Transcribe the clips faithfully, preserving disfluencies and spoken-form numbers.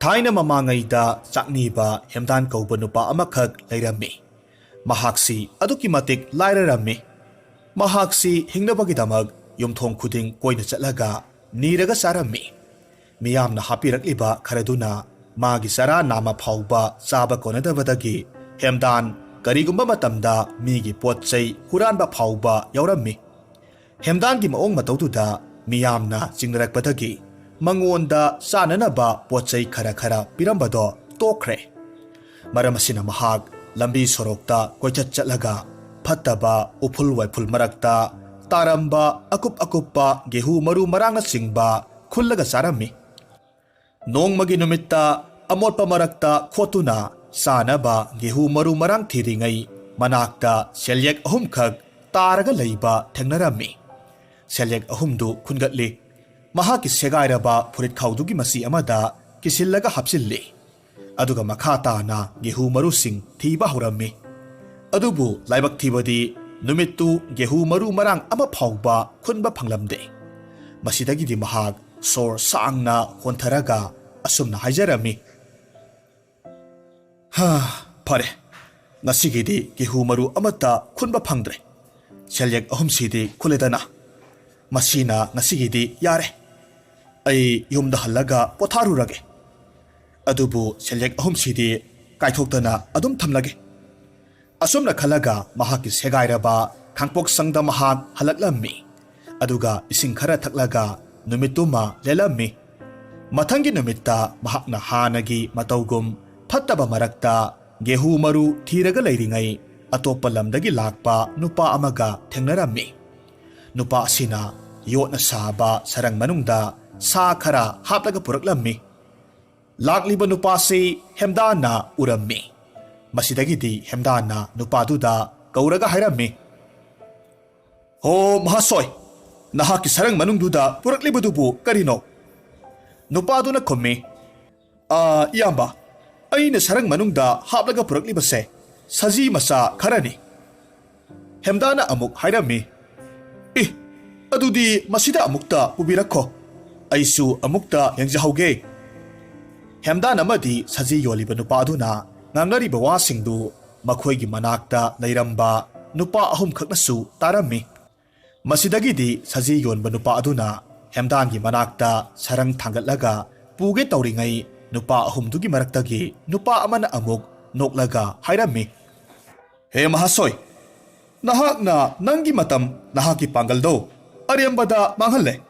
ꯊꯥꯏꯅ ꯃꯃꯥꯡꯉꯩꯗ ꯆꯥꯛꯅꯤꯕ ꯍꯦꯝꯗꯥꯟ ꯀꯧꯕ ꯅꯨꯄꯥ ꯑꯃꯈꯛ ꯂꯩꯔꯝꯃꯤ꯫ ꯃꯍꯥꯛꯁꯤ ꯑꯗꯨꯛꯀꯤ ꯃꯇꯤꯛ ꯂꯥꯏꯔꯔꯝꯃꯤ꯫ ꯃꯍꯥꯛꯁꯤ ꯍꯤꯡꯅꯕꯒꯤꯗꯃꯛ ꯌꯨꯝꯊꯣꯡ ꯈꯨꯗꯤꯡ ꯀꯣꯏꯅ ꯆꯠꯂꯒ ꯅꯤꯔꯒ ꯆꯥꯔꯝꯃꯤ꯫ ꯃꯤꯌꯥꯝꯅ ꯍꯥꯞꯄꯤꯔꯛꯂꯤꯕ ꯈꯔꯗꯨꯅ ꯃꯥꯒꯤ ꯆꯔꯥ ꯅꯥꯝꯃ ꯐꯥꯎꯕ ꯆꯥꯕ ꯀꯣꯟꯅꯗꯕꯗꯒꯤ ꯍꯦꯝꯗꯥꯟ ꯀꯔꯤꯒꯨꯝꯕ ꯃꯇꯝꯗ ꯃꯤꯒꯤ ꯄꯣꯠ ꯆꯩ ꯍꯨꯔꯥꯟꯕ ꯐꯥꯎꯕ ꯌꯥꯎꯔꯝꯃꯤ꯫ ꯍꯦꯝꯗꯥꯟꯒꯤ ꯃꯑꯣꯡ ꯃꯇꯧꯗꯨꯗ ꯃꯤꯌꯥꯝꯅ ꯆꯤꯡꯅꯔꯛꯄꯗꯒꯤ ꯃꯉꯣꯟꯗ ꯆꯥꯅꯅꯕ ꯄꯣꯠ ꯆꯩ ꯈꯔ ꯈꯔ ꯄꯤꯔꯝꯕꯗꯣ ꯇꯣꯛꯈ꯭ꯔꯦ꯫ ꯃꯔꯝ ꯑꯁꯤꯅ ꯃꯍꯥꯛ ꯂꯝꯕꯤ ꯁꯣꯔꯣꯛꯇ ꯀꯣꯏꯆꯠ ꯆꯠꯂꯒ ꯐꯠꯇꯕ ꯎꯐꯨꯜ ꯋꯥꯏꯐꯨꯜ ꯃꯔꯛꯇ ꯇꯥꯔꯝꯕ ꯑꯀꯨꯞ ꯑꯀꯨꯞꯄ ꯒꯦꯍꯨ ꯃꯔꯨ ꯃꯔꯥꯡꯅꯆꯤꯡꯕ ꯈꯨꯜꯂꯒ ꯆꯥꯔꯝꯃꯤ꯫ ꯅꯣꯡꯃꯒꯤ ꯅꯨꯃꯤꯠꯇ ꯑꯃꯣꯠꯄ ꯃꯔꯛꯇ ꯈꯣꯠꯇꯨꯅ ꯆꯥꯅꯕ ꯒꯦꯍꯨ ꯃꯔꯨ ꯃꯔꯥꯡ ꯊꯤꯔꯤꯉꯩ ꯃꯅꯥꯛꯇ ꯁꯦꯜꯌꯦꯛ ꯑꯍꯨꯝꯈꯛ ꯇꯥꯔꯒ ꯂꯩꯕ ꯊꯦꯡꯅꯔꯝꯃꯤ꯫ ꯁꯦꯜꯌꯦꯛ ꯑꯍꯨꯝꯗꯨ ꯈꯨꯟꯒꯠꯂꯤ꯫ ꯃꯍꯥꯛꯀꯤ ꯁꯦꯒꯥꯏꯔꯕ ꯐꯨꯔꯤꯠꯈꯥꯎꯗꯨꯒꯤ ꯃꯆꯤ ꯑꯃꯗ ꯀꯤꯁꯤꯜꯂꯒ ꯍꯥꯞꯆꯤꯜꯂꯤ꯫ ꯑꯗꯨꯒ ꯃꯈꯥ ꯇꯥꯅ ꯒꯦꯍꯨ ꯃꯔꯨꯁꯤꯡ ꯊꯤꯕ ꯍꯧꯔꯝꯃꯤ꯫ ꯑꯗꯨꯕꯨ ꯂꯥꯏꯕꯛ ꯊꯤꯕꯗꯤ ꯅꯨꯃꯤꯠꯇꯨ ꯒꯦꯍꯨ ꯃꯔꯨ ꯃꯔꯥꯡ ꯑꯃ ꯐꯥꯎꯕ ꯈꯨꯟꯕ ꯐꯪꯂꯝꯗꯦ꯫ ꯃꯁꯤꯗꯒꯤꯗꯤ ꯃꯍꯥꯛ ꯁꯣꯔ ꯁꯥꯡꯅ ꯍꯣꯟꯊꯔꯒ ꯑꯁꯨꯝꯅ ꯍꯥꯏꯖꯔꯝꯃꯤ, "ꯍꯥ, ꯐꯔꯦ, ꯉꯁꯤꯒꯤꯗꯤ ꯒꯦꯍꯨ ꯃꯔꯨ ꯑꯃꯠꯇ ꯈꯨꯟꯕ ꯐꯪꯗ꯭ꯔꯦ꯫ ꯁꯦꯜꯌꯦꯛ ꯑꯍꯨꯝꯁꯤꯗꯤ ꯈꯨꯜꯂꯦꯗꯅ꯫ ꯃꯁꯤꯅ ꯉꯁꯤꯒꯤꯗꯤ ꯌꯥꯔꯦ꯫ ꯑꯩ ꯌꯨꯝꯗ ꯍꯜꯂꯒ ꯄꯣꯊꯥꯔꯨꯔꯒꯦ꯫ ꯑꯗꯨꯕꯨ ꯁꯦꯜꯌꯦꯛ ꯑꯍꯨꯝꯁꯤꯗꯤ ꯀꯥꯏꯊꯣꯛꯇꯅ ꯑꯗꯨꯝ ꯊꯝꯂꯒꯦ"꯫ ꯑꯁꯨꯝꯅ ꯈꯜꯂꯒ ꯃꯍꯥꯛꯀꯤ ꯁꯦꯒꯥꯏꯔꯕ ꯈꯥꯡꯄꯣꯛꯁꯪꯗ ꯃꯍꯥꯛ ꯍꯜꯂꯛꯂꯝꯃꯤ꯫ ꯑꯗꯨꯒ ꯏꯁꯤꯡ ꯈꯔ ꯊꯛꯂꯒ ꯅꯨꯃꯤꯠꯇꯨꯃ ꯂꯦꯜꯂꯝꯃꯤ꯫ ꯃꯊꯪꯒꯤ ꯅꯨꯃꯤꯠꯇ ꯃꯍꯥꯛꯅ ꯍꯥꯟꯅꯒꯤ ꯃꯇꯧꯒꯨꯝ ꯐꯠꯇꯕ ꯃꯔꯛꯇ ꯒꯦꯍꯨ ꯃꯔꯨ ꯊꯤꯔꯒ ꯂꯩꯔꯤꯉꯩ ꯑꯇꯣꯞꯄ ꯂꯝꯗꯒꯤ ꯂꯥꯛꯄ ꯅꯨꯄꯥ ꯑꯃꯒ ꯊꯦꯡꯅꯔꯝꯃꯤ꯫ ꯅꯨꯄꯥ ꯑꯁꯤꯅ ꯌꯣꯠꯅ ꯁꯥꯕ ꯁꯔꯪ ꯃꯅꯨꯡꯗ ꯁꯥ ꯈꯔ ꯍꯥꯞꯂꯒ ꯄꯨꯔꯛꯂꯝꯃꯤ꯫ ꯂꯥꯛꯂꯤꯕ ꯅꯨꯄꯥꯁꯤ ꯍꯦꯝꯗꯥꯟꯅ ꯎꯔꯝꯃꯤ꯫ ꯃꯁꯤꯗꯒꯤꯗꯤ ꯍꯦꯝꯗꯥꯟꯅ ꯅꯨꯄꯥꯗꯨꯗ ꯀꯧꯔꯒ ꯍꯥꯏꯔꯝꯃꯤ, "ꯍꯣ ꯃꯍꯥꯁꯣꯏ, ꯅꯍꯥꯛꯀꯤ ꯁꯔꯪ ꯃꯅꯨꯡꯗꯨꯗ ꯄꯨꯔꯛꯂꯤꯕꯗꯨꯕꯨ ꯀꯔꯤꯅꯣ?" ꯅꯨꯄꯥꯗꯨꯅ ꯈꯨꯝꯃꯤ, "ꯑꯥ, ꯏꯌꯥꯝꯕ, ꯑꯩꯅ ꯁꯔꯪ ꯃꯅꯨꯡꯗ ꯍꯥꯞꯂꯒ ꯄꯨꯔꯛꯂꯤꯕꯁꯦ ꯁꯖꯤ ꯃꯆꯥ ꯈꯔꯅꯤ"꯫ ꯍꯦꯝꯗꯥꯅ ꯑꯃꯨꯛ ꯍꯥꯏꯔꯝꯃꯤ, "ꯑꯦ, ꯑꯗꯨꯗꯤ ꯃꯁꯤꯗ ꯑꯃꯨꯛꯇ ꯄꯨꯕꯤꯔꯛꯈꯣ, ꯑꯩꯁꯨ ꯑꯃꯨꯛꯇ ꯌꯦꯡꯖꯍꯧꯒꯦ"꯫ ꯍꯦꯝꯗꯥꯟ ꯑꯃꯗꯤ ꯁꯖꯤ ꯌꯣꯜꯂꯤꯕ ꯅꯨꯄꯥ ꯑꯗꯨꯅ ꯉꯥꯡꯅꯔꯤꯕ ꯋꯥꯁꯤꯡꯗꯨ ꯃꯈꯣꯏꯒꯤ ꯃꯅꯥꯛꯇ ꯂꯩꯔꯝꯕ ꯅꯨꯄꯥ ꯑꯍꯨꯝꯈꯛꯅꯁꯨ ꯇꯥꯔꯝꯃꯤ꯫ ꯃꯁꯤꯗꯒꯤꯗꯤ ꯁꯖꯤ ꯌꯣꯟꯕ ꯅꯨꯄꯥ ꯑꯗꯨꯅ ꯍꯦꯝꯗꯥꯟꯒꯤ ꯃꯅꯥꯛꯇ ꯁꯔꯪ ꯊꯥꯡꯒꯠꯂꯒ ꯄꯨꯒꯦ ꯇꯧꯔꯤꯉꯩ, ꯅꯨꯄꯥ ꯑꯍꯨꯝꯗꯨꯒꯤ ꯃꯔꯛꯇꯒꯤ ꯅꯨꯄꯥ ꯑꯃꯅ ꯑꯃꯨꯛ ꯅꯣꯛꯂꯒ ꯍꯥꯏꯔꯝꯃꯤ, "ꯍꯦ ꯃꯍꯥꯁꯣꯏ, ꯅꯍꯥꯛꯅ ꯅꯪꯒꯤ ꯃꯇꯝ, ꯅꯍꯥꯛꯀꯤ ꯄꯥꯡꯒꯜꯗꯣ ꯑꯔꯦꯝꯕꯗ ꯃꯥꯡꯍꯜꯂꯦ꯫"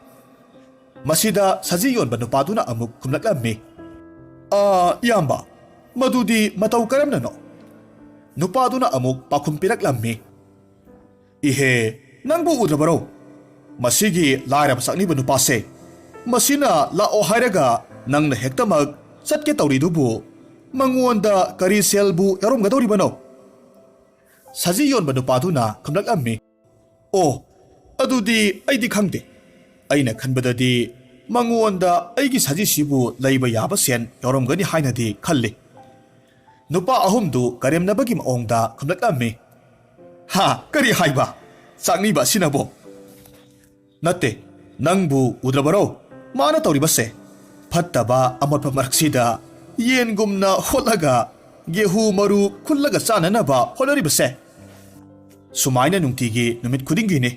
ꯃꯁꯤꯗ ꯁꯖꯤ ꯌꯣꯟꯕ ꯅꯨꯄꯥꯗꯨꯅ ꯑꯃꯨꯛ ꯈꯨꯝꯂꯛꯂꯝꯃꯤ, "ꯑꯥ, ꯏꯌꯥꯝꯕ, ꯃꯗꯨꯗꯤ ꯃꯇꯧ ꯀꯔꯝꯅꯅꯣ?" ꯅꯨꯄꯥꯗꯨꯅ ꯑꯃꯨꯛ ꯄꯥꯎꯈꯨꯝ ꯄꯤꯔꯛꯂꯝꯃꯤ, "ꯏꯍꯦ, ꯅꯪꯕꯨ ꯎꯗ꯭ꯔꯕꯔꯣ? ꯃꯁꯤꯒꯤ ꯂꯥꯏꯔꯕ ꯆꯥꯛꯅꯤꯕ ꯅꯨꯄꯥꯁꯦ, ꯃꯁꯤꯅ ꯂꯥꯛꯑꯣ ꯍꯥꯏꯔꯒ ꯅꯪꯅ ꯍꯦꯛꯇꯃꯛ ꯆꯠꯀꯦ ꯇꯧꯔꯤꯗꯨꯕꯨ, ꯃꯉꯣꯟꯗ ꯀꯔꯤ ꯁꯦꯜꯕꯨ ꯌꯥꯎꯔꯝꯒꯗꯧꯔꯤꯕꯅꯣ?" ꯁꯖꯤ ꯌꯣꯟꯕ ꯅꯨꯄꯥꯗꯨꯅ ꯈꯨꯝꯂꯛꯂꯝꯃꯤ, "ꯑꯣ, ꯑꯗꯨꯗꯤ ꯑꯩꯗꯤ ꯈꯪꯗꯦ꯫ ꯑꯩꯅ ꯈꯟꯕꯗꯗꯤ ꯃꯉꯣꯟꯗ ꯑꯩꯒꯤ ꯁꯖꯤꯁꯤꯕꯨ ꯂꯩꯕ ꯌꯥꯕ ꯁꯦꯟ ꯌꯥꯎꯔꯝꯒꯅꯤ ꯍꯥꯏꯅꯗꯤ ꯈꯜꯂꯤ꯫" ꯅꯨꯄꯥ ꯑꯍꯨꯝꯗꯨ ꯀꯔꯦꯝꯅꯕꯒꯤ ꯃꯑꯣꯡꯗ ꯈꯨꯝꯂꯛꯂꯝꯃꯤ, "ꯍꯥ, ꯀꯔꯤ ꯍꯥꯏꯕ? ꯆꯥꯛꯅꯤꯕ ꯑꯁꯤꯅꯕꯣ?" "ꯅꯠꯇꯦ, ꯅꯪꯕꯨ ꯎꯗ꯭ꯔꯕꯔꯣ? ꯃꯥꯅ ꯇꯧꯔꯤꯕꯁꯦ, ꯐꯠꯇꯕ ꯑꯃꯣꯠꯄ ꯃꯔꯛꯁꯤꯗ ꯌꯦꯟꯒꯨꯝꯅ ꯍꯣꯠꯂꯒ ꯒꯦꯍꯨ ꯃꯔꯨ ꯈꯨꯜꯂꯒ ꯆꯥꯅꯅꯕ ꯍꯣꯠꯅꯔꯤꯕꯁꯦ꯫ ꯁꯨꯃꯥꯏꯅ ꯅꯨꯡꯇꯤꯒꯤ ꯅꯨꯃꯤꯠ ꯈꯨꯗꯤꯡꯒꯤꯅꯤ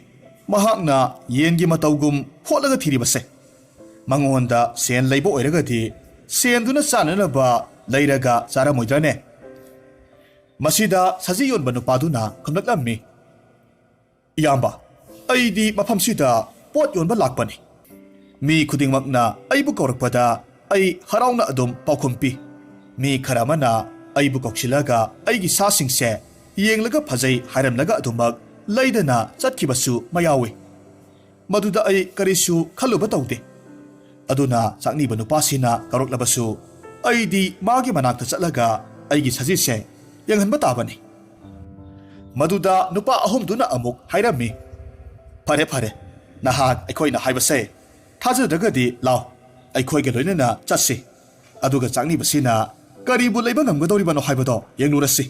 ꯃꯍꯥꯛꯅ ꯌꯦꯟꯒꯤ ꯃꯇꯧꯒꯨꯝ ꯍꯣꯠꯂꯒ ꯊꯤꯔꯤꯕꯁꯦ꯫ ꯃꯉꯣꯟꯗ ꯁꯦꯟ ꯂꯩꯕ ꯑꯣꯏꯔꯒꯗꯤ ꯁꯦꯟꯗꯨꯅ ꯆꯥꯅꯅꯕ ꯂꯩꯔꯒ ꯆꯥꯔꯝꯃꯣꯏꯗ꯭ꯔꯅꯦ?" ꯃꯁꯤꯗ ꯁꯖꯤ ꯌꯣꯟꯕ ꯅꯨꯄꯥꯗꯨꯅ ꯈꯨꯝꯂꯛꯂꯝꯃꯤ, "ꯏꯌꯥꯝꯕ, ꯑꯩꯗꯤ ꯃꯐꯝꯁꯤꯗ ꯄꯣꯠ ꯌꯣꯟꯕ ꯂꯥꯛꯄꯅꯤ꯫ ꯃꯤ ꯈꯨꯗꯤꯡꯃꯛꯅ ꯑꯩꯕꯨ ꯀꯧꯔꯛꯄꯗ ꯑꯩ ꯍꯔꯥꯎꯅ ꯑꯗꯨꯝ ꯄꯥꯎꯈꯨꯝ ꯄꯤ꯫ ꯃꯤ ꯈꯔ ꯑꯃꯅ ꯑꯩꯕꯨ ꯀꯧꯁꯤꯜꯂꯒ ꯑꯩꯒꯤ ꯁꯥꯁꯤꯡꯁꯦ ꯌꯦꯡꯂꯒ ꯐꯖꯩ ꯍꯥꯏꯔꯝꯂꯒ ꯑꯗꯨꯃꯛ ꯂꯩꯗꯅ ꯆꯠꯈꯤꯕꯁꯨ ꯃꯌꯥꯎꯏ꯫ ꯃꯗꯨꯗ ꯑꯩ ꯀꯔꯤꯁꯨ ꯈꯜꯂꯨꯕ ꯇꯧꯗꯦ꯫ ꯑꯗꯨꯅ ꯆꯥꯛꯅꯤꯕ ꯅꯨꯄꯥꯁꯤꯅ ꯀꯧꯔꯛꯂꯕꯁꯨ ꯑꯩꯗꯤ ꯃꯥꯒꯤ ꯃꯅꯥꯛꯇ ꯆꯠꯂꯒ ꯑꯩꯒꯤ ꯁꯖꯤꯁꯦ ꯌꯦꯡꯍꯟꯕ ꯇꯥꯕꯅꯤ꯫" ꯃꯗꯨꯗ ꯅꯨꯄꯥ ꯑꯍꯨꯝꯗꯨꯅ ꯑꯃꯨꯛ ꯍꯥꯏꯔꯝꯃꯤ, "ꯐꯔꯦ, ꯐꯔꯦ, ꯅꯍꯥꯛ ꯑꯩꯈꯣꯏꯅ ꯍꯥꯏꯕꯁꯦ ꯊꯥꯖꯗ꯭ꯔꯒꯗꯤ ꯂꯥꯎ, ꯑꯩꯈꯣꯏꯒ ꯂꯣꯏꯅꯅ ꯆꯠꯁꯤ꯫ ꯑꯗꯨꯒ ꯆꯥꯛꯅꯤꯕꯁꯤꯅ ꯀꯔꯤꯕꯨ ꯂꯩꯕ ꯉꯝꯒꯗꯧꯔꯤꯕꯅꯣ ꯍꯥꯏꯕꯗꯣ ꯌꯦꯡꯂꯨꯔꯁꯤ꯫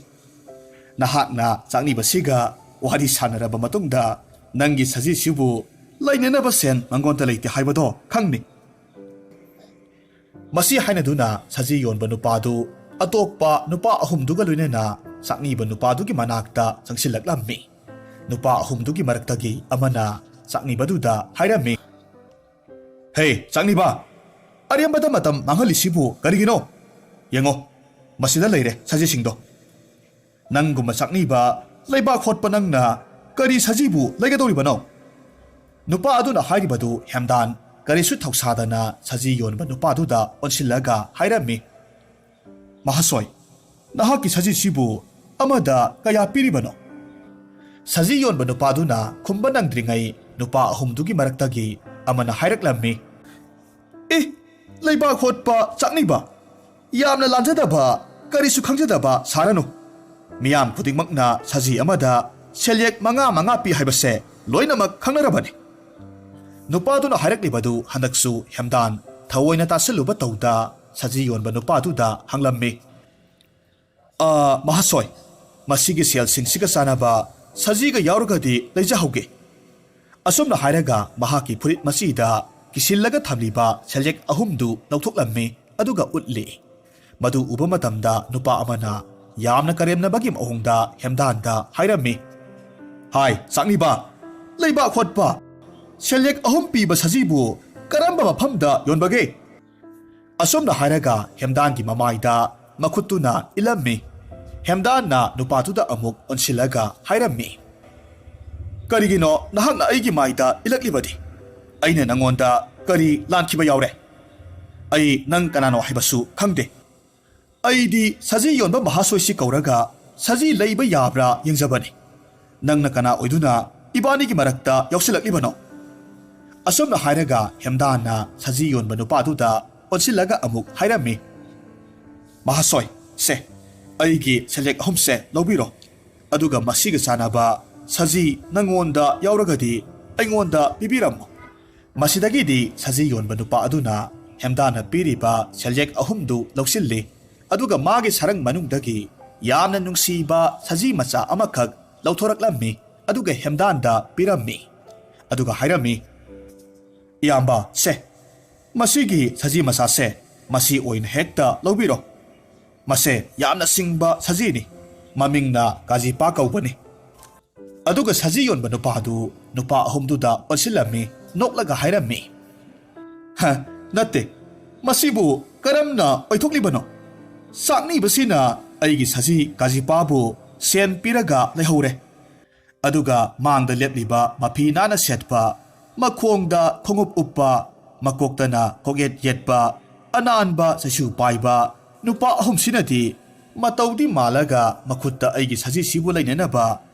ꯅꯍꯥꯛꯅ ꯆꯥꯛꯅꯤꯕꯁꯤꯒ ꯋꯥꯔꯤ ꯁꯥꯟꯅꯔꯕ ꯃꯇꯨꯡꯗ ꯅꯪꯒꯤ ꯁꯖꯤꯁꯤꯕꯨ ꯂꯩꯅꯅꯕ ꯁꯦꯟ ꯃꯉꯣꯟꯗ ꯂꯩꯇꯦ ꯍꯥꯏꯕꯗꯣ ꯈꯪꯅꯤ꯫" ꯃꯁꯤ ꯍꯥꯏꯅꯗꯨꯅ ꯁꯖꯤ ꯌꯣꯟꯕ ꯅꯨꯄꯥꯗꯨ ꯑꯇꯣꯞꯄ ꯅꯨꯄꯥ ꯑꯍꯨꯝꯗꯨꯒ ꯂꯣꯏꯅꯅ ꯆꯥꯛꯅꯤꯕ ꯅꯨꯄꯥꯗꯨꯒꯤ ꯃꯅꯥꯛꯇ ꯆꯪꯁꯤꯜꯂꯛꯂꯝꯃꯤ꯫ ꯅꯨꯄꯥ ꯑꯍꯨꯝꯗꯨꯒꯤ ꯃꯔꯛꯇꯒꯤ ꯑꯃꯅ ꯆꯥꯛꯅꯤꯕꯗꯨꯗ ꯍꯥꯏꯔꯝꯃꯤ, "ꯍꯦ, ꯆꯥꯛꯅꯤꯕ, ꯑꯔꯦꯝꯕꯗ ꯃꯇꯝ ꯃꯥꯡꯍꯜꯂꯤꯁꯤꯕꯨ ꯀꯔꯤꯒꯤꯅꯣ? ꯌꯦꯡꯉꯣ, ꯃꯁꯤꯗ ꯂꯩꯔꯦ ꯁꯖꯤꯁꯤꯡꯗꯣ꯫ ꯅꯪꯒꯨꯝꯕ ꯆꯥꯛꯅꯤꯕ, ꯂꯩꯕꯥꯛ ꯍꯣꯠꯄ ꯅꯪꯅ ꯀꯔꯤ ꯁꯖꯤꯕꯨ ꯂꯩꯒꯗꯧꯔꯤꯕꯅꯣ?" ꯅꯨꯄꯥ ꯑꯗꯨꯅ ꯍꯥꯏꯔꯤꯕꯗꯨ ꯍꯦꯝꯗꯥꯟ ꯀꯔꯤꯁꯨ ꯊꯧꯁꯥꯗꯅ ꯁꯖꯤ ꯌꯣꯟꯕ ꯅꯨꯄꯥꯗꯨꯗ ꯑꯣꯟꯁꯤꯜꯂꯒ ꯍꯥꯏꯔꯝꯃꯤ, "ꯃꯍꯥꯁꯣꯏ, ꯅꯍꯥꯛꯀꯤ ꯁꯖꯤꯁꯤꯕꯨ ꯑꯃꯗ ꯀꯌꯥ ꯄꯤꯔꯤꯕꯅꯣ?" ꯁꯖꯤ ꯌꯣꯟꯕ ꯅꯨꯄꯥꯗꯨꯅ ꯈꯨꯝꯕ ꯅꯪꯗ꯭ꯔꯤꯉꯩ ꯅꯨꯄꯥ ꯑꯍꯨꯝꯗꯨꯒꯤ ꯃꯔꯛꯇꯒꯤ ꯑꯃꯅ ꯍꯥꯏꯔꯛꯂꯝꯃꯤ, "ꯑꯦ, ꯂꯩꯕꯥꯛ ꯍꯣꯠꯄ ꯆꯥꯛꯅꯤꯕ, ꯌꯥꯝꯅ ꯂꯥꯟꯖꯗꯕ, ꯀꯔꯤꯁꯨ ꯈꯪꯖꯗꯕ ꯁꯥꯔꯅꯨ꯫ ꯃꯤꯌꯥꯝ ꯈꯨꯗꯤꯡꯃꯛꯅ ꯁꯖꯤ ꯑꯃꯗ ꯁꯦꯜꯌꯦꯛ ꯃꯉꯥ ꯃꯉꯥ ꯄꯤ ꯍꯥꯏꯕꯁꯦ ꯂꯣꯏꯅꯃꯛ ꯈꯪꯅꯔꯕꯅꯤ꯫" ꯅꯨꯄꯥꯗꯨꯅ ꯍꯥꯏꯔꯛꯂꯤꯕꯗꯨ ꯍꯟꯗꯛꯁꯨ ꯍꯦꯝꯗꯥꯟ ꯊꯑꯣꯏꯅ ꯇꯥꯁꯤꯜꯂꯨꯕ ꯇꯧꯗ ꯁꯖꯤ ꯌꯣꯟꯕ ꯅꯨꯄꯥꯗꯨꯗ ꯍꯪꯂꯝꯃꯤ, "ꯑ, ꯃꯍꯥꯁꯣꯏ, ꯃꯁꯤꯒꯤ ꯁꯦꯜꯁꯤꯡꯁꯤꯒ ꯆꯥꯟꯅꯕ ꯁꯖꯤꯒ ꯌꯥꯎꯔꯒꯗꯤ ꯂꯩꯖꯍꯧꯒꯦ꯫" ꯑꯁꯨꯝꯅ ꯍꯥꯏꯔꯒ ꯃꯍꯥꯛꯀꯤ ꯐꯨꯔꯤꯠ ꯃꯆꯤꯗ ꯀꯤꯁꯤꯜꯂꯒ ꯊꯝꯂꯤꯕ ꯁꯦꯜꯌꯦꯛ ꯑꯍꯨꯝꯗꯨ ꯂꯧꯊꯣꯛꯂꯝꯃꯤ, ꯑꯗꯨꯒ ꯎꯠꯂꯤ꯫ ꯃꯗꯨ ꯎꯕ ꯃꯇꯝꯗ ꯅꯨꯄꯥ ꯑꯃꯅ ꯌꯥꯝꯅ ꯀꯔꯦꯝꯅꯕꯒꯤ ꯃꯑꯣꯡꯗ ꯍꯦꯝꯗꯥꯟꯗ ꯍꯥꯏꯔꯝꯃꯤ, "ꯍꯥꯏ, ꯆꯥꯛꯅꯤꯕ, ꯂꯩꯕꯥꯛ ꯍꯣꯠꯄ, ꯁꯦꯜꯌꯦꯛ ꯑꯍꯨꯝ ꯄꯤꯕ ꯁꯖꯤꯕꯨ ꯀꯔꯝꯕ ꯃꯐꯝꯗ ꯌꯣꯟꯕꯒꯦ?" ꯑꯁꯨꯝꯅ ꯍꯥꯏꯔꯒ ꯍꯦꯝꯗꯥꯟꯒꯤ ꯃꯃꯥꯏꯗ ꯃꯈꯨꯠꯇꯨꯅ ꯏꯜꯂꯝꯃꯤ꯫ ꯍꯦꯝꯗꯥꯟꯅ ꯅꯨꯄꯥꯗꯨꯗ ꯑꯃꯨꯛ ꯑꯣꯟꯁꯤꯜꯂꯒ ꯍꯥꯏꯔꯝꯃꯤ, "ꯀꯔꯤꯒꯤꯅꯣ ꯅꯍꯥꯛꯅ ꯑꯩꯒꯤ ꯃꯥꯏꯗ ꯏꯜꯂꯛꯂꯤꯕꯗꯤ? ꯑꯩꯅ ꯅꯪꯉꯣꯟꯗ ꯀꯔꯤ ꯂꯥꯟꯈꯤꯕ ꯌꯥꯎꯔꯦ? ꯑꯩ ꯅꯪ ꯀꯅꯥꯅꯣ ꯍꯥꯏꯕꯁꯨ ꯈꯪꯗꯦ꯫ ꯑꯩꯗꯤ ꯁꯖꯤ ꯌꯣꯟꯕ ꯃꯍꯥꯁꯣꯏꯁꯤ ꯀꯧꯔꯒ ꯁꯖꯤ ꯂꯩꯕ ꯌꯥꯕ꯭ꯔꯥ ꯌꯦꯡꯖꯕꯅꯤ꯫ ꯅꯪꯅ ꯀꯅꯥ ꯑꯣꯏꯗꯨꯅ ꯏꯕꯥꯅꯤꯒꯤ ꯃꯔꯛꯇ ꯌꯥꯎꯁꯤꯜꯂꯛꯂꯤꯕꯅꯣ?" ꯑꯁꯨꯝꯅ ꯍꯥꯏꯔꯒ ꯍꯦꯝꯗꯥꯟꯅ ꯁꯖꯤ ꯌꯣꯟꯕ ꯅꯨꯄꯥꯗꯨꯗ ꯑꯣꯟꯁꯤꯜꯂꯒ ꯑꯃꯨꯛ ꯍꯥꯏꯔꯝꯃꯤ, "ꯃꯍꯥꯁꯣꯏ, ꯁꯦ, ꯑꯩꯒꯤ ꯁꯦꯜꯌꯦꯛ ꯑꯍꯨꯝꯁꯦ ꯂꯧꯕꯤꯔꯣ, ꯑꯗꯨꯒ ꯃꯁꯤꯒ ꯆꯥꯟꯅꯕ ꯁꯖꯤ ꯅꯪꯉꯣꯟꯗ ꯌꯥꯎꯔꯒꯗꯤ ꯑꯩꯉꯣꯟꯗ ꯄꯤꯕꯤꯔꯝꯃꯨ꯫" ꯃꯁꯤꯗꯒꯤꯗꯤ ꯁꯖꯤ ꯌꯣꯟꯕ ꯅꯨꯄꯥ ꯑꯗꯨꯅ ꯍꯦꯝꯗꯥꯟꯅ ꯄꯤꯔꯤꯕ ꯁꯦꯜꯌꯦꯛ ꯑꯍꯨꯝꯗꯨ ꯂꯧꯁꯤꯜꯂꯤ, ꯑꯗꯨꯒ ꯃꯥꯒꯤ ꯁꯔꯪ ꯃꯅꯨꯡꯗꯒꯤ ꯌꯥꯝꯅ ꯅꯨꯡꯁꯤꯕ ꯁꯖꯤ ꯃꯆꯥ ꯑꯃꯈꯛ ꯂꯧꯊꯣꯔꯛꯂꯝꯃꯤ, ꯑꯗꯨꯒ ꯍꯦꯝꯗꯥꯟꯗ ꯄꯤꯔꯝꯃꯤ, ꯑꯗꯨꯒ ꯍꯥꯏꯔꯝꯃꯤ, "ꯏꯌꯥꯝꯕ, ꯁꯦ, ꯃꯁꯤꯒꯤ ꯁꯖꯤ ꯃꯆꯥꯁꯦ ꯃꯁꯤ ꯑꯣꯏꯅ ꯍꯦꯛꯇ ꯂꯧꯕꯤꯔꯣ꯫ ꯃꯁꯦ ꯌꯥꯝꯅ ꯁꯤꯡꯕ ꯁꯖꯤꯅꯤ꯫ ꯃꯃꯤꯡꯅ ꯀꯥꯖꯤꯄꯥ ꯀꯧꯕꯅꯤ꯫ ꯑꯗꯨꯒ ꯁꯖꯤ ꯌꯣꯟꯕ ꯅꯨꯄꯥꯗꯨ ꯅꯨꯄꯥ ꯑꯍꯨꯝꯗꯨꯗ ꯑꯣꯟꯁꯤꯜꯂꯝꯃꯤ, ꯅꯣꯛꯂꯒ ꯍꯥꯏꯔꯝꯃꯤ, "ꯍ, ꯅꯠꯇꯦ, ꯃꯁꯤꯕꯨ ꯀꯔꯝꯅ ꯑꯣꯏꯊꯣꯛꯂꯤꯕꯅꯣ? ꯆꯥꯛꯅꯤꯕꯁꯤꯅ ꯑꯩꯒꯤ ꯁꯖꯤ ꯀꯥꯖꯤꯄꯥꯕꯨ ꯁꯦꯟ ꯄꯤꯔꯒ ꯂꯩꯍꯧꯔꯦ꯫ ꯑꯗꯨꯒ ꯃꯥꯡꯗ ꯂꯦꯞꯂꯤꯕ ꯃꯐꯤ ꯅꯥꯟꯅ ꯁꯦꯠꯄ, ꯃꯈꯣꯡꯗ ꯈꯣꯡꯎꯞ ꯎꯞꯄ, ꯃꯀꯣꯛꯇꯅ ꯀꯣꯛꯌꯦꯠ ꯌꯦꯠꯄ, ꯑꯅꯥꯟꯕ ꯆꯩꯁꯨ ꯄꯥꯏꯕ ꯅꯨꯄꯥ ꯑꯍꯨꯝꯁꯤꯅꯗꯤ ꯃꯇꯧꯗꯤ ꯃꯥꯜꯂꯒ ꯃꯈꯨꯠꯇ ꯑꯩꯒꯤ ꯁꯖꯤꯁꯤꯕꯨ ꯂꯩꯅꯅꯕ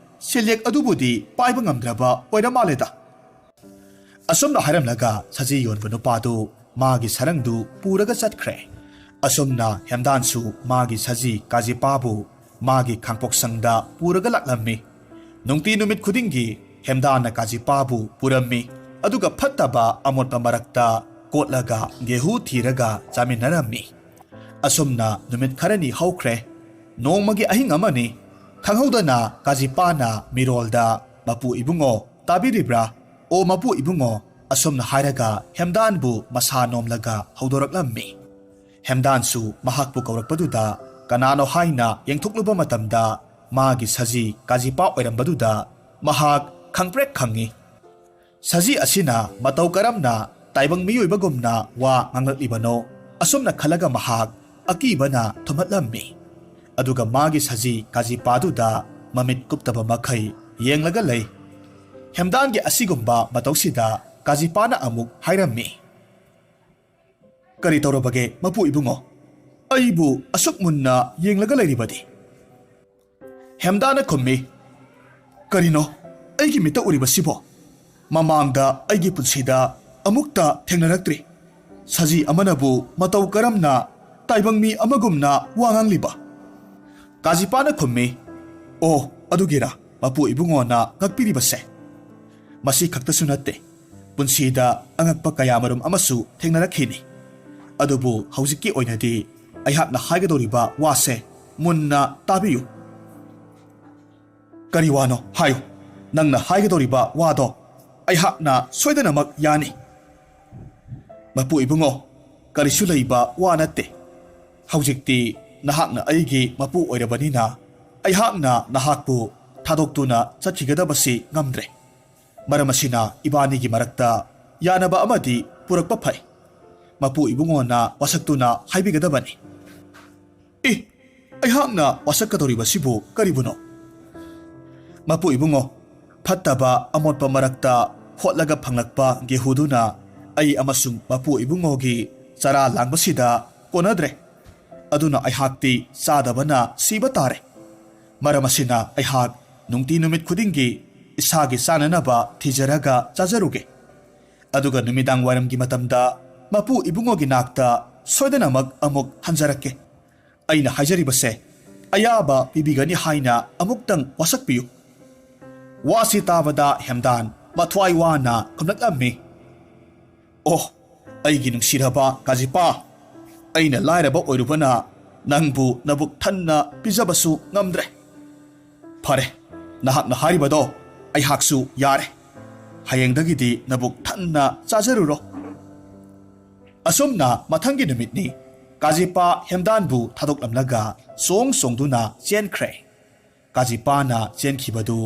ꯁꯦꯜꯌꯦꯛ ꯑꯗꯨꯕꯨꯗꯤ ꯄꯥꯏꯕ ꯉꯝꯗ꯭ꯔꯕ ꯑꯣꯏꯔ ꯃꯥꯜꯂꯦꯗ"꯫ ꯑꯁꯨꯝꯅ ꯍꯥꯏꯔꯝꯂꯒ ꯁꯖꯤ ꯌꯣꯟꯕ ꯅꯨꯄꯥꯗꯨ ꯃꯥꯒꯤ ꯁꯔꯪꯗꯨ ꯄꯨꯔꯒ ꯆꯠꯈ꯭ꯔꯦ꯫ ꯑꯁꯨꯝꯅ ꯍꯦꯝꯗꯥꯟꯁꯨ ꯃꯥꯒꯤ ꯁꯖꯤ ꯀꯥꯖꯤꯄꯥꯕꯨ ꯃꯥꯒꯤ ꯈꯥꯡꯄꯣꯛꯁꯪꯗ ꯄꯨꯔꯒ ꯂꯥꯛꯂꯝꯃꯤ꯫ ꯅꯨꯡꯇꯤ ꯅꯨꯃꯤꯠ ꯈꯨꯗꯤꯡꯒꯤ ꯍꯦꯝꯗꯥꯟꯅ ꯀꯥꯖꯤꯄꯥꯕꯨ ꯄꯨꯔꯝꯃꯤ꯫ ꯑꯗꯨꯒ ꯐꯠꯇꯕ ꯑꯃꯣꯠꯄ ꯃꯔꯛꯇ ꯀꯣꯠꯂꯒ ꯒꯦꯍꯨ ꯊꯤꯔꯒ ꯆꯥꯃꯤꯟꯅꯔꯝꯃꯤ꯫ ꯑꯁꯨꯝꯅ ꯅꯨꯃꯤꯠ ꯈꯔꯅꯤ ꯍꯧꯈ꯭ꯔꯦ꯫ ꯅꯣꯡꯃꯒꯤ ꯑꯍꯤꯡ ꯑꯃꯅꯤ, ꯈꯪꯍꯧꯗꯅ ꯀꯥꯖꯤꯄꯥꯅ ꯃꯤꯔꯣꯜꯗ, "ꯃꯄꯨ ꯏꯕꯨꯡꯉꯣ, ꯇꯥꯕꯤꯔꯤꯕ꯭ꯔꯥ? ꯑꯣ ꯃꯄꯨ ꯏꯕꯨꯡꯉꯣ", ꯑꯁꯨꯝꯅ ꯍꯥꯏꯔꯒ ꯍꯦꯝꯗꯥꯟꯕꯨ ꯃꯁꯥ ꯅꯣꯝꯂꯒ ꯍꯧꯗꯣꯔꯛꯂꯝꯃꯤ꯫ ꯍꯦꯝꯗꯥꯟꯁꯨ ꯃꯍꯥꯛꯄꯨ ꯀꯧꯔꯛꯄꯗꯨꯗ ꯀꯅꯥꯅꯣ ꯍꯥꯏꯅ ꯌꯦꯡꯊꯣꯛꯂꯨꯕ ꯃꯇꯝꯗ ꯃꯥꯒꯤ ꯁꯖꯤ ꯀꯥꯖꯤꯄꯥ ꯑꯣꯏꯔꯝꯕꯗꯨꯗ ꯃꯍꯥꯛ ꯈꯪꯄ꯭ꯔꯦꯛ ꯈꯪꯉꯤ꯫ ꯁꯖꯤ ꯑꯁꯤꯅ ꯃꯇꯧ ꯀꯔꯝꯅ ꯇꯥꯏꯕꯪ ꯃꯤꯑꯣꯏꯕꯒꯨꯝꯅ ꯋꯥ ꯉꯥꯡꯂꯛꯂꯤꯕꯅꯣ? ꯑꯁꯨꯝꯅ ꯈꯜꯂꯒ ꯃꯍꯥꯛ ꯑꯀꯤꯕꯅ ꯊꯨꯝꯍꯠꯂꯝꯃꯤ꯫ ꯑꯗꯨꯒ ꯃꯥꯒꯤ ꯁꯖꯤ ꯀꯥꯖꯤꯄꯥꯗꯨꯗ ꯃꯃꯤꯠ ꯀꯨꯞꯇꯕ ꯃꯈꯩ ꯌꯦꯡꯂꯒ ꯂꯩ꯫ ꯍꯦꯝꯗꯥꯟꯒꯤ ꯑꯁꯤꯒꯨꯝꯕ ꯃꯇꯧꯁꯤꯗ ꯀꯥꯖꯤꯄꯥꯅ ꯑꯃꯨꯛ ꯍꯥꯏꯔꯝꯃꯤ, "ꯀꯔꯤ ꯇꯧꯔꯕꯒꯦ, ꯃꯄꯨ ꯏꯕꯨꯡꯉꯣ? ꯑꯩꯕꯨ ꯑꯁꯨꯛ ꯃꯨꯟꯅ ꯌꯦꯡꯂꯒ ꯂꯩꯔꯤꯕꯗꯤ?" ꯍꯦꯝꯗꯥꯅ ꯈꯨꯝꯃꯤ, "ꯀꯔꯤꯅꯣ ꯑꯩꯒꯤ ꯃꯤꯠꯇ ꯎꯔꯤꯕꯁꯤꯕꯣ? ꯃꯃꯥꯡꯗ ꯑꯩꯒꯤ ꯄꯨꯟꯁꯤꯗ ꯑꯃꯨꯛꯇ ꯊꯦꯡꯅꯔꯛꯇ꯭ꯔꯤ꯫ ꯁꯖꯤ ꯑꯃꯅꯕꯨ ꯃꯇꯧ ꯀꯔꯝꯅ ꯇꯥꯏꯕꯪ ꯃꯤ ꯑꯃꯒꯨꯝꯅ ꯋꯥ ꯉꯥꯡꯂꯤꯕ?" ꯀꯥꯖꯤꯄꯥꯅ ꯈꯨꯝꯃꯤ, "ꯑꯣ, ꯑꯗꯨꯒꯤꯔꯥ ꯃꯄꯨ ꯏꯕꯨꯡꯉꯣꯅ ꯉꯛꯄꯤꯔꯤꯕꯁꯦ? ꯃꯁꯤ ꯈꯛꯇꯁꯨ ꯅꯠꯇꯦ, ꯄꯨꯟꯁꯤꯗ ꯑꯉꯛꯄ ꯀꯌꯥꯃꯔꯨꯝ ꯑꯃꯁꯨ ꯊꯦꯡꯅꯔꯛꯈꯤꯅꯤ꯫ ꯑꯗꯨꯕꯨ ꯍꯧꯖꯤꯛꯀꯤ ꯑꯣꯏꯅꯗꯤ ꯑꯩꯍꯥꯛꯅ ꯍꯥꯏꯒꯗꯧꯔꯤꯕ ꯋꯥꯁꯦ ꯃꯨꯟꯅ ꯇꯥꯕꯤꯌꯨ꯫" "ꯀꯔꯤ ꯋꯥꯅꯣ ꯍꯥꯏꯌꯨ꯫ ꯅꯪꯅ ꯍꯥꯏꯒꯗꯧꯔꯤꯕ ꯋꯥꯗꯣ ꯑꯩꯍꯥꯛꯅ ꯁꯣꯏꯗꯅꯃꯛ ꯌꯥꯅꯤ꯫" "ꯃꯄꯨ ꯏꯕꯨꯡꯉꯣ, ꯀꯔꯤꯁꯨ ꯂꯩꯕ ꯋꯥ ꯅꯠꯇꯦ꯫ ꯍꯧꯖꯤꯛꯇꯤ ꯅꯍꯥꯛꯅ ꯑꯩꯒꯤ ꯃꯄꯨ ꯑꯣꯏꯔꯕꯅꯤꯅ ꯑꯩꯍꯥꯛꯅ ꯅꯍꯥꯛꯄꯨ ꯊꯥꯗꯣꯛꯇꯨꯅ ꯆꯠꯈꯤꯒꯗꯕꯁꯤ ꯉꯝꯗ꯭ꯔꯦ꯫ ꯃꯔꯝ ꯑꯁꯤꯅ ꯏꯕꯥꯅꯤꯒꯤ ꯃꯔꯛꯇ ꯌꯥꯅꯕ ꯑꯃꯗꯤ ꯄꯨꯔꯛꯄ ꯐꯩ꯫ ꯃꯄꯨ ꯏꯕꯨꯡꯉꯣꯅ ꯋꯥꯁꯛꯇꯨꯅ ꯍꯥꯏꯕꯤꯒꯗꯕꯅꯤ꯫ "ꯏ, ꯑꯩꯍꯥꯛꯅ ꯋꯥꯁꯛꯀꯗꯧꯔꯤꯕꯁꯤꯕꯨ ꯀꯔꯤꯕꯨꯅꯣ?" "ꯃꯄꯨ ꯏꯕꯨꯡꯉꯣ, ꯐꯠꯇꯕ ꯑꯃꯣꯠꯄ ꯃꯔꯛꯇ ꯍꯣꯠꯂꯒ ꯐꯪꯂꯛꯄ ꯒꯦꯍꯨꯗꯨꯅ ꯑꯩ ꯑꯃꯁꯨꯡ ꯃꯄꯨ ꯏꯕꯨꯡꯉꯣꯒꯤ ꯆꯔꯥ ꯂꯥꯡꯕꯁꯤꯗ ꯀꯣꯟꯅꯗ꯭ꯔꯦ꯫ ꯑꯗꯨꯅ ꯑꯩꯍꯥꯛꯇꯤ ꯆꯥꯗꯕꯅ ꯁꯤꯕ ꯇꯥꯔꯦ꯫ ꯃꯔꯝ ꯑꯁꯤꯅ ꯑꯩꯍꯥꯛ ꯅꯨꯡꯇꯤ ꯅꯨꯃꯤꯠ ꯈꯨꯗꯤꯡꯒꯤ ꯏꯁꯥꯒꯤ ꯆꯥꯅꯅꯕ ꯊꯤꯖꯔꯒ ꯆꯥꯖꯔꯨꯒꯦ꯫ ꯑꯗꯨꯒ ꯅꯨꯃꯤꯗꯥꯡ ꯋꯥꯏꯔꯝꯒꯤ ꯃꯇꯝꯗ ꯃꯄꯨ ꯏꯕꯨꯡꯉꯣꯒꯤ ꯅꯥꯛꯇ ꯁꯣꯏꯗꯅꯃꯛ ꯑꯃꯨꯛ ꯍꯟꯖꯔꯛꯀꯦ꯫ ꯑꯩꯅ ꯍꯥꯏꯖꯔꯤꯕꯁꯦ ꯑꯌꯥꯕ ꯄꯤꯕꯤꯒꯅꯤ ꯍꯥꯏꯅ ꯑꯃꯨꯛꯇꯪ ꯋꯥꯁꯛꯄꯤꯌꯨ꯫" ꯋꯥꯁꯤ ꯇꯥꯕꯗ ꯍꯦꯝꯗꯥꯟ ꯃꯊ꯭ꯋꯥꯏ ꯋꯥꯅ ꯈꯨꯝꯂꯛꯂꯝꯃꯤ꯫ "ꯑꯣ, ꯑꯩꯒꯤ ꯅꯨꯡꯁꯤꯔꯕ ꯀꯥꯖꯤꯄꯥ, ꯑꯩꯅ ꯂꯥꯏꯔꯕ ꯑꯣꯏꯔꯨꯕꯅ ꯅꯪꯕꯨ ꯅꯕꯨꯛ ꯊꯟꯅ ꯄꯤꯖꯕꯁꯨ ꯉꯝꯗ꯭ꯔꯦ꯫ ꯐꯔꯦ, ꯅꯍꯥꯛꯅ ꯍꯥꯏꯔꯤꯕꯗꯣ ꯑꯩꯍꯥꯛꯁꯨ ꯌꯥꯔꯦ꯫ ꯍꯌꯦꯡꯗꯒꯤꯗꯤ ꯅꯕꯨꯛ ꯊꯟꯅ ꯆꯥꯖꯔꯨꯔꯣ꯫" ꯑꯁꯨꯝꯅ ꯃꯊꯪꯒꯤ ꯅꯨꯃꯤꯠꯅꯤ꯫ ꯀꯥꯖꯤꯄꯥ ꯍꯦꯝꯗꯥꯟꯕꯨ ꯊꯥꯗꯣꯛꯂꯝꯂꯒ ꯆꯣꯡ ꯆꯣꯡꯗꯨꯅ ꯆꯦꯟꯈ꯭ꯔꯦ꯫ ꯀꯥꯖꯤꯄꯥꯅ ꯆꯦꯟꯈꯤꯕꯗꯨ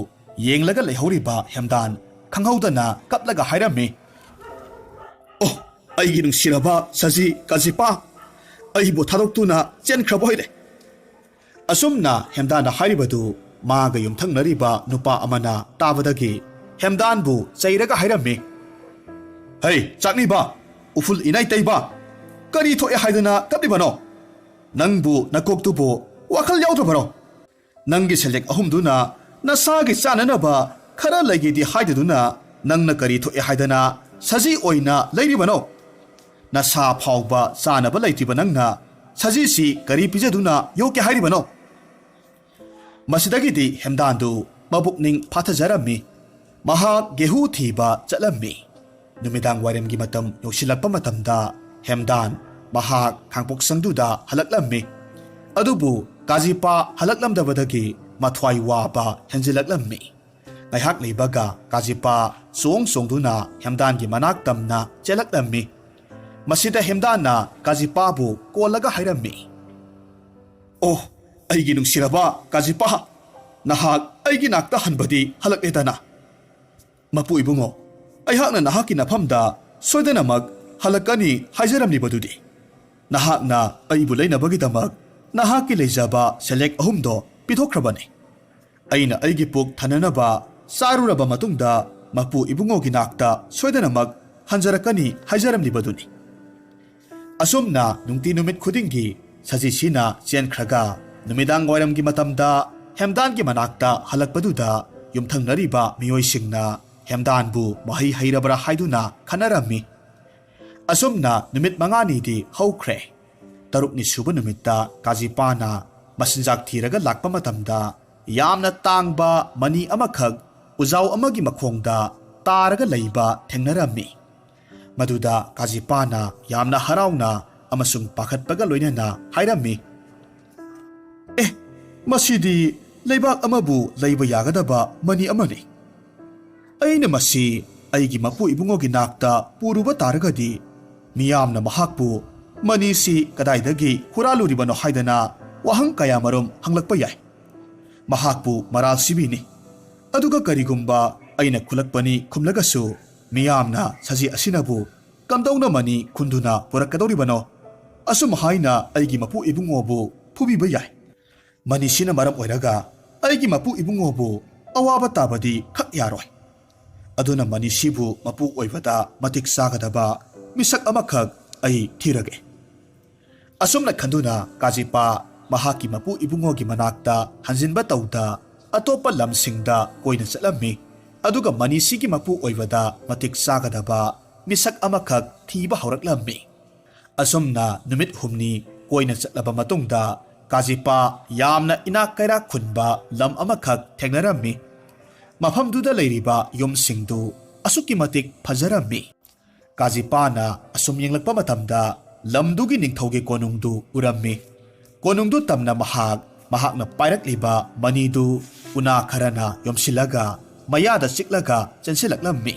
ꯌꯦꯡꯂꯒ ꯂꯩꯍꯧꯔꯤꯕ ꯍꯦꯝꯗꯥꯟ ꯈꯪꯍꯧꯗꯅ ꯀꯞꯂꯒ ꯍꯥꯏꯔꯝꯃꯤ, "ꯑꯣ, ꯑꯩꯒꯤ ꯅꯨꯡꯁꯤꯔꯕ ꯁꯖꯤ ꯀꯥꯖꯤꯄꯥ, ꯑꯩꯕꯨ ꯊꯥꯗꯣꯛꯇꯨꯅ ꯆꯦꯟꯈ꯭ꯔꯕ ꯑꯣꯏꯔꯦ꯫" ꯑꯁꯨꯝꯅ ꯍꯦꯝꯗꯥꯟꯅ ꯍꯥꯏꯔꯤꯕꯗꯨ ꯃꯥꯒ ꯌꯨꯝꯊꯪꯅꯔꯤꯕ ꯅꯨꯄꯥ ꯑꯃꯅ ꯇꯥꯕꯗꯒꯤ ꯍꯦꯝꯗꯥꯟꯕꯨ ꯆꯩꯔꯒ ꯍꯥꯏꯔꯝꯃꯤ, "ꯍꯩ, ꯆꯥꯛꯅꯤꯕ, ꯎꯐꯨꯜ ꯏꯅꯥꯏ ꯇꯩꯕ, ꯀꯔꯤ ꯊꯣꯛꯑꯦ ꯍꯥꯏꯗꯅ ꯀꯞꯂꯤꯕꯅꯣ? ꯅꯪꯕꯨ ꯅꯀꯣꯛꯇꯨꯕꯨ ꯋꯥꯈꯜ ꯌꯥꯎꯗ꯭ꯔꯕꯔꯣ? ꯅꯪꯒꯤ ꯁꯦꯜꯌꯦꯛ ꯑꯍꯨꯝꯗꯨꯅ ꯅꯁꯥꯒꯤ ꯆꯥꯅꯅꯕ ꯈꯔ ꯂꯩꯒꯦꯗꯤ ꯍꯥꯏꯗꯗꯨꯅ ꯅꯪꯅ ꯀꯔꯤ ꯊꯣꯛꯑꯦ ꯍꯥꯏꯗꯅ ꯁꯖꯤ ꯑꯣꯏꯅ ꯂꯩꯔꯤꯕꯅꯣ? ꯅꯁꯥ ꯐꯥꯎꯕ ꯆꯥꯅꯕ ꯂꯩꯇ꯭ꯔꯤꯕ ꯅꯪꯅ ꯁꯖꯤꯁꯤ ꯀꯔꯤ ꯄꯤꯖꯗꯨꯅ ꯌꯣꯛꯀꯦ ꯍꯥꯏꯔꯤꯕꯅꯣ?" ꯃꯁꯤꯗꯒꯤꯗꯤ ꯍꯦꯝꯗꯥꯟꯗꯨ ꯃꯕꯨꯛꯅꯤꯡ ꯐꯥꯊꯖꯔꯝꯃꯤ꯫ ꯃꯍꯥꯛ ꯒꯦꯍꯨ ꯊꯤꯕ ꯆꯠꯂꯝꯃꯤ꯫ ꯅꯨꯃꯤꯗꯥꯡ ꯋꯥꯏꯔꯝꯒꯤ ꯃꯇꯝ ꯌꯧꯁꯤꯜꯂꯛꯄ ꯃꯇꯝꯗ ꯍꯦꯝꯗꯥꯟ ꯃꯍꯥꯛ ꯈꯥꯡꯄꯣꯛꯁꯪꯗꯨꯗ ꯍꯜꯂꯛꯂꯝꯃꯤ꯫ ꯑꯗꯨꯕꯨ ꯀꯥꯖꯤꯄꯥ ꯍꯜꯂꯛꯂꯝꯗꯕꯗꯒꯤ ꯃꯊ꯭ꯋꯥꯏ ꯋꯥꯕ ꯍꯦꯟꯖꯤꯜꯂꯛꯂꯝꯃꯤ꯫ ꯉꯥꯏꯍꯥꯛ ꯂꯩꯕꯒ ꯀꯥꯖꯤꯄꯥ ꯆꯣꯡ ꯆꯣꯡꯗꯨꯅ ꯍꯦꯝꯗꯥꯟꯒꯤ ꯃꯅꯥꯛ ꯇꯝꯅ ꯆꯦꯜꯂꯛꯂꯝꯃꯤ꯫ ꯃꯁꯤꯗ ꯍꯦꯝꯗꯥꯟꯅ ꯀꯥꯖꯤꯄꯥꯕꯨ ꯀꯣꯜꯂꯒ ꯍꯥꯏꯔꯝꯃꯤ, "ꯑꯣ, ꯑꯩꯒꯤ ꯅꯨꯡꯁꯤꯔꯕ ꯀꯥꯖꯤꯄꯥ, ꯅꯍꯥꯛ ꯑꯩꯒꯤ ꯅꯥꯛꯇ ꯍꯟꯕꯗꯤ ꯍꯜꯂꯛꯂꯦꯗꯅ? ꯃꯄꯨ ꯏꯕꯨꯡꯉꯣ, ꯑꯩꯍꯥꯛꯅ ꯅꯍꯥꯛꯀꯤ ꯅꯐꯝꯗ ꯁꯣꯏꯗꯅꯃꯛ ꯍꯜꯂꯛꯀꯅꯤ ꯍꯥꯏꯖꯔꯝꯂꯤꯕꯗꯨꯗꯤ꯫ ꯅꯍꯥꯛꯅ ꯑꯩꯕꯨ ꯂꯩꯅꯕꯒꯤꯗꯃꯛ ꯅꯍꯥꯛꯀꯤ ꯂꯩꯖꯕ ꯁꯦꯂꯦꯛ ꯑꯍꯨꯝꯗꯣ ꯄꯤꯊꯣꯛꯈ꯭ꯔꯕꯅꯤ꯫ ꯑꯩꯅ ꯑꯩꯒꯤ ꯄꯨꯛ ꯊꯟꯅꯅꯕ ꯆꯥꯔꯨꯔꯕ ꯃꯇꯨꯡꯗ ꯃꯄꯨ ꯏꯕꯨꯡꯉꯣꯒꯤ ꯅꯥꯛꯇ ꯁꯣꯏꯗꯅꯃꯛ ꯍꯟꯖꯔꯛꯀꯅꯤ ꯍꯥꯏꯖꯔꯝꯂꯤꯕꯗꯨꯅꯤ꯫" ꯑꯁꯨꯝꯅ ꯅꯨꯡꯇꯤ ꯅꯨꯃꯤꯠ ꯈꯨꯗꯤꯡꯒꯤ ꯁꯖꯤꯁꯤꯅ ꯆꯦꯟꯈ꯭ꯔꯒ, ꯅꯨꯃꯤꯗꯥꯡ ꯋꯥꯏꯔꯝꯒꯤ ꯃꯇꯝꯗ ꯍꯦꯝꯗꯥꯟꯒꯤ ꯃꯅꯥꯛꯇ ꯍꯜꯂꯛꯄꯗꯨꯗ ꯌꯨꯝꯊꯪꯅꯔꯤꯕ ꯃꯤꯑꯣꯏꯁꯤꯡꯅ ꯍꯦꯝꯗꯥꯟꯕꯨ ꯃꯍꯩ ꯍꯩꯔꯕ꯭ꯔꯥ ꯍꯥꯏꯗꯨꯅ ꯈꯟꯅꯔꯝꯃꯤ꯫ ꯑꯁꯨꯝꯅ ꯅꯨꯃꯤꯠ ꯃꯉꯥꯅꯤꯗꯤ ꯍꯧꯈ꯭ꯔꯦ꯫ ꯇꯔꯨꯛꯅꯤ ꯁꯨꯕ ꯅꯨꯃꯤꯠꯇ ꯀꯥꯖꯤꯄꯥꯅ ꯃꯆꯤꯟꯖꯥꯛ ꯊꯤꯔꯒ ꯂꯥꯛꯄ ꯃꯇꯝꯗ, ꯌꯥꯝꯅ ꯇꯥꯡꯕ ꯃꯅꯤ ꯑꯃꯈꯛ ꯎꯖꯥꯎ ꯑꯃꯒꯤ ꯃꯈꯣꯡꯗ ꯇꯥꯔꯒ ꯂꯩꯕ ꯊꯦꯡꯅꯔꯝꯃꯤ꯫ ꯃꯗꯨꯗ ꯀꯥꯖꯤꯄꯥꯅ ꯌꯥꯝꯅ ꯍꯔꯥꯎꯅ ꯑꯃꯁꯨꯡ ꯄꯥꯈꯠꯄꯒ ꯂꯣꯏꯅꯅ ꯍꯥꯏꯔꯝꯃꯤ, "ꯑꯦ, ꯃꯁꯤꯗꯤ ꯂꯩꯕꯥꯛ ꯑꯃꯕꯨ ꯂꯩꯕ ꯌꯥꯒꯗꯕ ꯃꯅꯤ ꯑꯃꯅꯤ꯫ ꯑꯩꯅ ꯃꯁꯤ ꯑꯩꯒꯤ ꯃꯄꯨ ꯏꯕꯨꯡꯉꯣꯒꯤ ꯅꯥꯛꯇ ꯄꯨꯔꯨꯕ ꯇꯥꯔꯒꯗꯤ, ꯃꯤꯌꯥꯝꯅ ꯃꯍꯥꯛꯄꯨ ꯃꯅꯤꯁꯤ ꯀꯗꯥꯏꯗꯒꯤ ꯍꯨꯔꯥꯜꯂꯨꯔꯤꯕꯅꯣ ꯍꯥꯏꯗꯅ ꯋꯥꯍꯪ ꯀꯌꯥꯃꯔꯨꯝ ꯍꯪꯂꯛꯄ ꯌꯥꯏ꯫ ꯃꯍꯥꯛꯄꯨ ꯃꯔꯥꯜ ꯁꯤꯕꯤꯅꯤ꯫ ꯑꯗꯨꯒ ꯀꯔꯤꯒꯨꯝꯕ ꯑꯩꯅ ꯈꯨꯠꯂꯛꯄꯅꯤ ꯈꯨꯝꯂꯒꯁꯨ, ꯃꯤꯌꯥꯝꯅ ꯁꯖꯤ ꯑꯁꯤꯅꯕꯨ ꯀꯝꯗꯧꯅ ꯃꯅꯤ ꯈꯨꯟꯗꯨꯅ ꯄꯨꯔꯛꯀꯗꯧꯔꯤꯕꯅꯣ? ꯑꯁꯨꯝ ꯍꯥꯏꯅ ꯑꯩꯒꯤ ꯃꯄꯨ ꯏꯕꯨꯡꯉꯣꯕꯨ ꯐꯨꯕꯤꯕ ꯌꯥꯏ꯫ ꯃꯅꯤꯁꯤꯅ ꯃꯔꯝ ꯑꯣꯏꯔꯒ ꯑꯩꯒꯤ ꯃꯄꯨ ꯏꯕꯨꯡꯉꯣꯕꯨ ꯑꯋꯥꯕ ꯇꯥꯕꯗꯤ ꯈꯛ ꯌꯥꯔꯣꯏ꯫ ꯑꯗꯨꯅ ꯃꯅꯤꯁꯤꯕꯨ ꯃꯄꯨ ꯑꯣꯏꯕꯗ ꯃꯇꯤꯛ ꯆꯥꯒꯗꯕ ꯃꯤꯁꯛ ꯑꯃꯈꯛ ꯑꯩ ꯊꯤꯔꯒꯦ꯫" ꯑꯁꯨꯝꯅ ꯈꯟꯗꯨꯅ ꯀꯥꯖꯤꯄꯥ ꯃꯍꯥꯛꯀꯤ ꯃꯄꯨ ꯏꯕꯨꯡꯉꯣꯒꯤ ꯃꯅꯥꯛꯇ ꯍꯟꯖꯤꯟꯕ ꯇꯧꯗ, ꯑꯇꯣꯞꯄ ꯂꯝꯁꯤꯡꯗ ꯀꯣꯏꯅ ꯆꯠꯂꯝꯃꯤ꯫ ꯑꯗꯨꯒ ꯃꯅꯤꯁꯤꯒꯤ ꯃꯄꯨ ꯑꯣꯏꯕꯗ ꯃꯇꯤꯛ ꯆꯥꯒꯗꯕ ꯃꯤꯁꯛ ꯑꯃꯈꯛ ꯊꯤꯕ ꯍꯧꯔꯛꯂꯝꯃꯤ꯫ ꯑꯁꯨꯝꯅ ꯅꯨꯃꯤꯠ ꯍꯨꯝꯅꯤ ꯀꯣꯏꯅ ꯆꯠꯂꯕ ꯃꯇꯨꯡꯗ, ꯀꯥꯖꯤꯄꯥ ꯌꯥꯝꯅ ꯏꯅꯥꯛ ꯀꯩꯔꯥꯛ ꯈꯨꯟꯕ ꯂꯝ ꯑꯃꯈꯛ ꯊꯦꯡꯅꯔꯝꯃꯤ꯫ ꯃꯐꯝꯗꯨꯗ ꯂꯩꯔꯤꯕ ꯌꯨꯝꯁꯤꯡꯗꯨ ꯑꯁꯨꯛꯀꯤ ꯃꯇꯤꯛ ꯐꯖꯔꯝꯃꯤ꯫ ꯀꯥꯖꯤꯄꯥꯅ ꯑꯁꯨꯝ ꯌꯦꯡꯂꯛꯄ ꯃꯇꯝꯗ, ꯂꯝꯗꯨꯒꯤ ꯅꯤꯡꯊꯧꯒꯤ ꯀꯣꯅꯨꯡꯗꯨ ꯎꯔꯝꯃꯤ꯫ ꯀꯣꯅꯨꯡꯗꯨ ꯇꯝꯅ ꯃꯍꯥꯛ ꯃꯍꯥꯛꯅ ꯄꯥꯏꯔꯛꯂꯤꯕ ꯃꯅꯤꯗꯨ ꯎꯅꯥ ꯈꯔꯅ ꯌꯣꯝꯁꯤꯜꯂꯒ, ꯃꯌꯥꯗ ꯆꯤꯛꯂꯒ ꯆꯦꯟꯁꯤꯜꯂꯛꯂꯝꯃꯤ꯫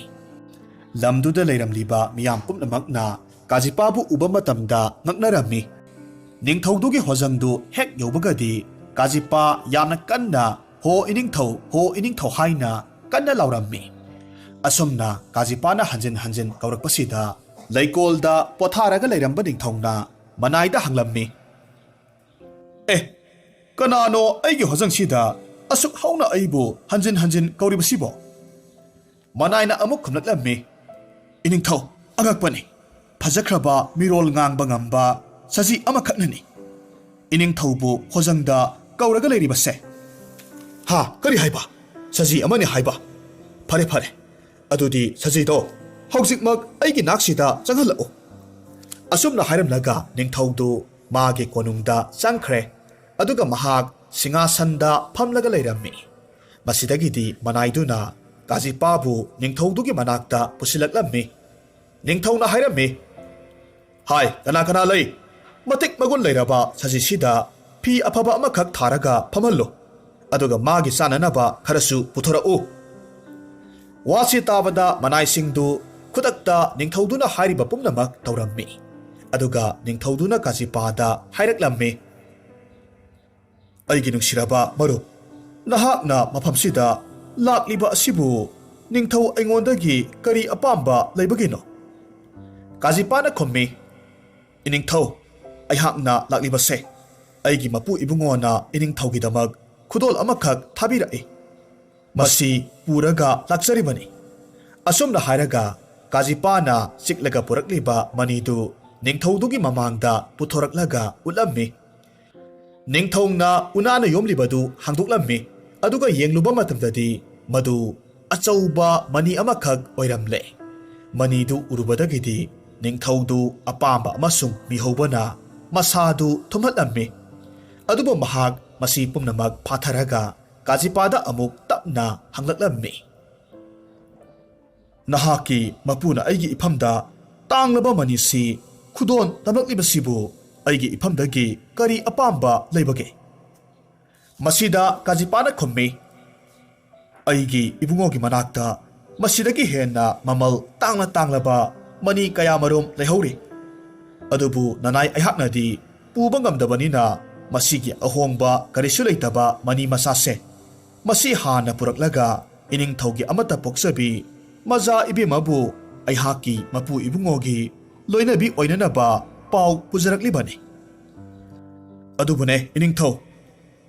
ꯂꯝꯗꯨꯗ ꯂꯩꯔꯝꯂꯤꯕ ꯃꯤꯌꯥꯝ ꯄꯨꯝꯅꯃꯛꯅ ꯀꯥꯖꯤꯄꯥꯕꯨ ꯎꯕ ꯃꯇꯝꯗ ꯉꯛꯅꯔꯝꯃꯤ꯫ ꯅꯤꯡꯊꯧꯗꯨꯒꯤ ꯍꯣꯖꯪꯗꯨ ꯍꯦꯛ ꯌꯧꯕꯒꯗꯤ ꯀꯥꯖꯤꯄꯥ ꯌꯥꯝꯅ ꯀꯟꯅ "ꯍꯣ ꯏꯅꯤꯡꯊꯧ, ꯍꯣ ꯏꯅꯤꯡꯊꯧ" ꯍꯥꯏꯅ ꯀꯟꯅ ꯂꯥꯎꯔꯝꯃꯤ꯫ ꯑꯁꯨꯝꯅ ꯀꯥꯖꯤꯄꯥꯅ ꯍꯟꯖꯤꯟ ꯍꯟꯖꯤꯟ ꯀꯧꯔꯛꯄꯁꯤꯗ ꯂꯩꯀꯣꯜꯗ ꯄꯣꯊꯥꯔꯒ ꯂꯩꯔꯝꯕ ꯅꯤꯡꯊꯧꯅ ꯃꯅꯥꯏꯗ ꯍꯪꯂꯝꯃꯤ, "ꯑꯦ, ꯀꯅꯥꯅꯣ ꯑꯩꯒꯤ ꯍꯣꯖꯪꯁꯤꯗ ꯑꯁꯨꯛ ꯍꯧꯅ ꯑꯩꯕꯨ ꯍꯟꯖꯤꯟ ꯍꯟꯖꯤꯟ ꯀꯧꯔꯤꯕꯁꯤꯕꯣ?" ꯃꯅꯥꯏꯅ ꯑꯃꯨꯛ ꯈꯨꯝꯂꯛꯂꯝꯃꯤ, "ꯏꯅꯤꯡꯊꯧ, ꯑꯉꯛꯄꯅꯤ꯫ ꯐꯖꯈ꯭ꯔꯕ ꯃꯤꯔꯣꯜ ꯉꯥꯡꯕ ꯉꯝꯕ ꯁꯖꯤ ꯑꯃꯈꯛꯅꯅꯤ ꯏꯅꯤꯡꯊꯧꯕꯨ ꯍꯣꯖꯪꯗ ꯀꯧꯔꯒ ꯂꯩꯔꯤꯕꯁꯦ꯫" "ꯍꯥ, ꯀꯔꯤ ꯍꯥꯏꯕ? ꯁꯖꯤ ꯑꯃꯅꯤ ꯍꯥꯏꯕ? ꯐꯔꯦ, ꯐꯔꯦ꯫ ꯑꯗꯨꯗꯤ ꯁꯖꯤꯗꯣ ꯍꯧꯖꯤꯛꯃꯛ ꯑꯩꯒꯤ ꯅꯥꯛꯁꯤꯗ ꯆꯪꯍꯜꯂꯛꯎ꯫" ꯑꯁꯨꯝꯅ ꯍꯥꯏꯔꯝꯂꯒ ꯅꯤꯡꯊꯧꯗꯨ ꯃꯥꯒꯤ ꯀꯣꯅꯨꯡꯗ ꯆꯪꯈ꯭ꯔꯦ꯫ ꯑꯗꯨꯒ ꯃꯍꯥꯛ ꯁꯤꯡꯍꯥꯁꯟꯗ ꯐꯝꯂꯒ ꯂꯩꯔꯝꯃꯤ꯫ ꯃꯁꯤꯗꯒꯤꯗꯤ ꯃꯅꯥꯏꯗꯨꯅ ꯀꯥꯖꯤꯄꯥꯕꯨ ꯅꯤꯡꯊꯧꯗꯨꯒꯤ ꯃꯅꯥꯛꯇ ꯄꯨꯁꯤꯜꯂꯛꯂꯝꯃꯤ꯫ ꯅꯤꯡꯊꯧꯅ ꯍꯥꯏꯔꯝꯃꯤ, "ꯍꯥꯏ, ꯀꯅꯥ ꯀꯅꯥ ꯂꯩ? ꯃꯇꯤꯛ ꯃꯒꯨꯟ ꯂꯩꯔꯕ ꯁꯖꯤꯁꯤꯗ ꯐꯤ ꯑꯐꯕ ꯑꯃꯈꯛ ꯊꯥꯔꯒ ꯐꯝꯍꯜꯂꯨ꯫ ꯑꯗꯨꯒ ꯃꯥꯒꯤ ꯆꯥꯅꯅꯕ ꯈꯔꯁꯨ ꯄꯨꯊꯣꯔꯛꯎ꯫" ꯋꯥꯁꯤ ꯇꯥꯕꯗ ꯃꯅꯥꯏꯁꯤꯡꯗꯨ ꯈꯨꯗꯛꯇ ꯅꯤꯡꯊꯧꯗꯨꯅ ꯍꯥꯏꯔꯤꯕ ꯄꯨꯝꯅꯃꯛ ꯇꯧꯔꯝꯃꯤ꯫ ꯑꯗꯨꯒ ꯅꯤꯡꯊꯧꯗꯨꯅ ꯀꯥꯖꯤꯄꯥꯗ ꯍꯥꯏꯔꯛꯂꯝꯃꯤ, "ꯑꯩꯒꯤ ꯅꯨꯡꯁꯤꯔꯕ ꯃꯔꯨꯞ, ꯅꯍꯥꯛꯅ ꯃꯐꯝꯁꯤꯗ ꯂꯥꯛꯂꯤꯕ ꯑꯁꯤꯕꯨ ꯅꯤꯡꯊꯧ ꯑꯩꯉꯣꯟꯗꯒꯤ ꯀꯔꯤ ꯑꯄꯥꯝꯕ ꯂꯩꯕꯒꯤꯅꯣ?" ꯀꯥꯖꯤꯄꯥꯅ ꯈꯨꯝꯃꯤ, "ꯏꯅꯤꯡꯊꯧ, ꯑꯩꯍꯥꯛꯅ ꯂꯥꯛꯂꯤꯕꯁꯦ ꯑꯩꯒꯤ ꯃꯄꯨ ꯏꯕꯨꯡꯉꯣꯅ ꯏꯅꯤꯡꯊꯧꯒꯤꯗꯃꯛ ꯈꯨꯗꯣꯜ ꯑꯃꯈꯛ ꯊꯥꯕꯤꯔꯛꯏ꯫ ꯃꯁꯤ ꯄꯨꯔꯒ ꯂꯥꯛꯆꯔꯤꯕꯅꯤ꯫" ꯑꯁꯨꯝꯅ ꯍꯥꯏꯔꯒ ꯀꯥꯖꯤꯄꯥꯅ ꯆꯤꯛꯂꯒ ꯄꯨꯔꯛꯂꯤꯕ ꯃꯅꯤꯗꯨ ꯅꯤꯡꯊꯧꯗꯨꯒꯤ ꯃꯃꯥꯡꯗ ꯄꯨꯊꯣꯔꯛꯂꯒ ꯎꯠꯂꯝꯃꯤ꯫ ꯅꯤꯡꯊꯧꯅ ꯎꯅꯥꯅ ꯌꯣꯝꯂꯤꯕꯗꯨ ꯍꯥꯡꯗꯣꯛꯂꯝꯃꯤ꯫ ꯑꯗꯨꯒ ꯌꯦꯡꯂꯨꯕ ꯃꯇꯝꯗꯗꯤ ꯃꯗꯨ ꯑꯆꯧꯕ ꯃꯅꯤ ꯑꯃꯈꯛ ꯑꯣꯏꯔꯝꯂꯦ꯫ ꯃꯅꯤꯗꯨ ꯎꯔꯨꯕꯗꯒꯤꯗꯤ ꯅꯤꯡꯊꯧꯗꯨ ꯑꯄꯥꯝꯕ ꯑꯃꯁꯨꯡ ꯃꯤꯍꯧꯕꯅ ꯃꯁꯥꯗꯨ ꯊꯨꯝꯍꯠꯂꯝꯃꯤ꯫ ꯑꯗꯨꯕꯨ ꯃꯍꯥꯛ ꯃꯁꯤ ꯄꯨꯝꯅꯃꯛ ꯐꯥꯊꯔꯒ ꯀꯥꯖꯤꯄꯥꯗ ꯑꯃꯨꯛ ꯇꯞꯅ ꯍꯪꯂꯛꯂꯝꯃꯤ, "ꯅꯍꯥꯛꯀꯤ ꯃꯄꯨꯅ ꯑꯩꯒꯤ ꯏꯐꯝꯗ ꯇꯥꯡꯂꯕ ꯃꯅꯤꯁꯤ ꯈꯨꯗꯣꯟ ꯇꯝꯂꯛꯂꯤꯕꯁꯤꯕꯨ ꯑꯩꯒꯤ ꯏꯐꯝꯗꯒꯤ ꯀꯔꯤ ꯑꯄꯥꯝꯕ ꯂꯩꯕꯒꯦ?" ꯃꯁꯤꯗ ꯀꯥꯖꯤꯄꯥꯅ ꯈꯨꯝꯃꯤ, "ꯑꯩꯒꯤ ꯏꯕꯨꯡꯉꯣꯒꯤ ꯃꯅꯥꯛꯇ ꯃꯁꯤꯗꯒꯤ ꯍꯦꯟꯅ ꯃꯃꯜ ꯇꯥꯡꯂ ꯇꯥꯡꯂꯕ ꯃꯅꯤ ꯀꯌꯥꯃꯔꯨꯝ ꯂꯩꯍꯧꯔꯤ꯫ ꯑꯗꯨꯕꯨ ꯅꯅꯥꯏ ꯑꯩꯍꯥꯛꯅꯗꯤ ꯄꯨꯕ ꯉꯝꯗꯕꯅꯤꯅ ꯃꯁꯤꯒꯤ ꯑꯍꯣꯡꯕ ꯀꯔꯤꯁꯨ ꯂꯩꯇꯕ ꯃꯅꯤ ꯃꯆꯥꯁꯦ, ꯃꯁꯤ ꯍꯥꯟꯅ ꯄꯨꯔꯛꯂꯒ ꯏꯅꯤꯡꯊꯧꯒꯤ ꯑꯃꯠꯇ ꯄꯣꯛꯆꯕꯤ ꯃꯖꯥ ꯏꯕꯦꯝꯃꯕꯨ ꯑꯩꯍꯥꯛꯀꯤ ꯃꯄꯨ ꯏꯕꯨꯡꯉꯣꯒꯤ ꯂꯣꯏꯅꯕꯤ ꯑꯣꯏꯅꯅꯕ ꯄꯥꯎ ꯄꯨꯖꯔꯛꯂꯤꯕꯅꯤ꯫ ꯑꯗꯨꯕꯨꯅꯦ ꯏꯅꯤꯡꯊꯧ,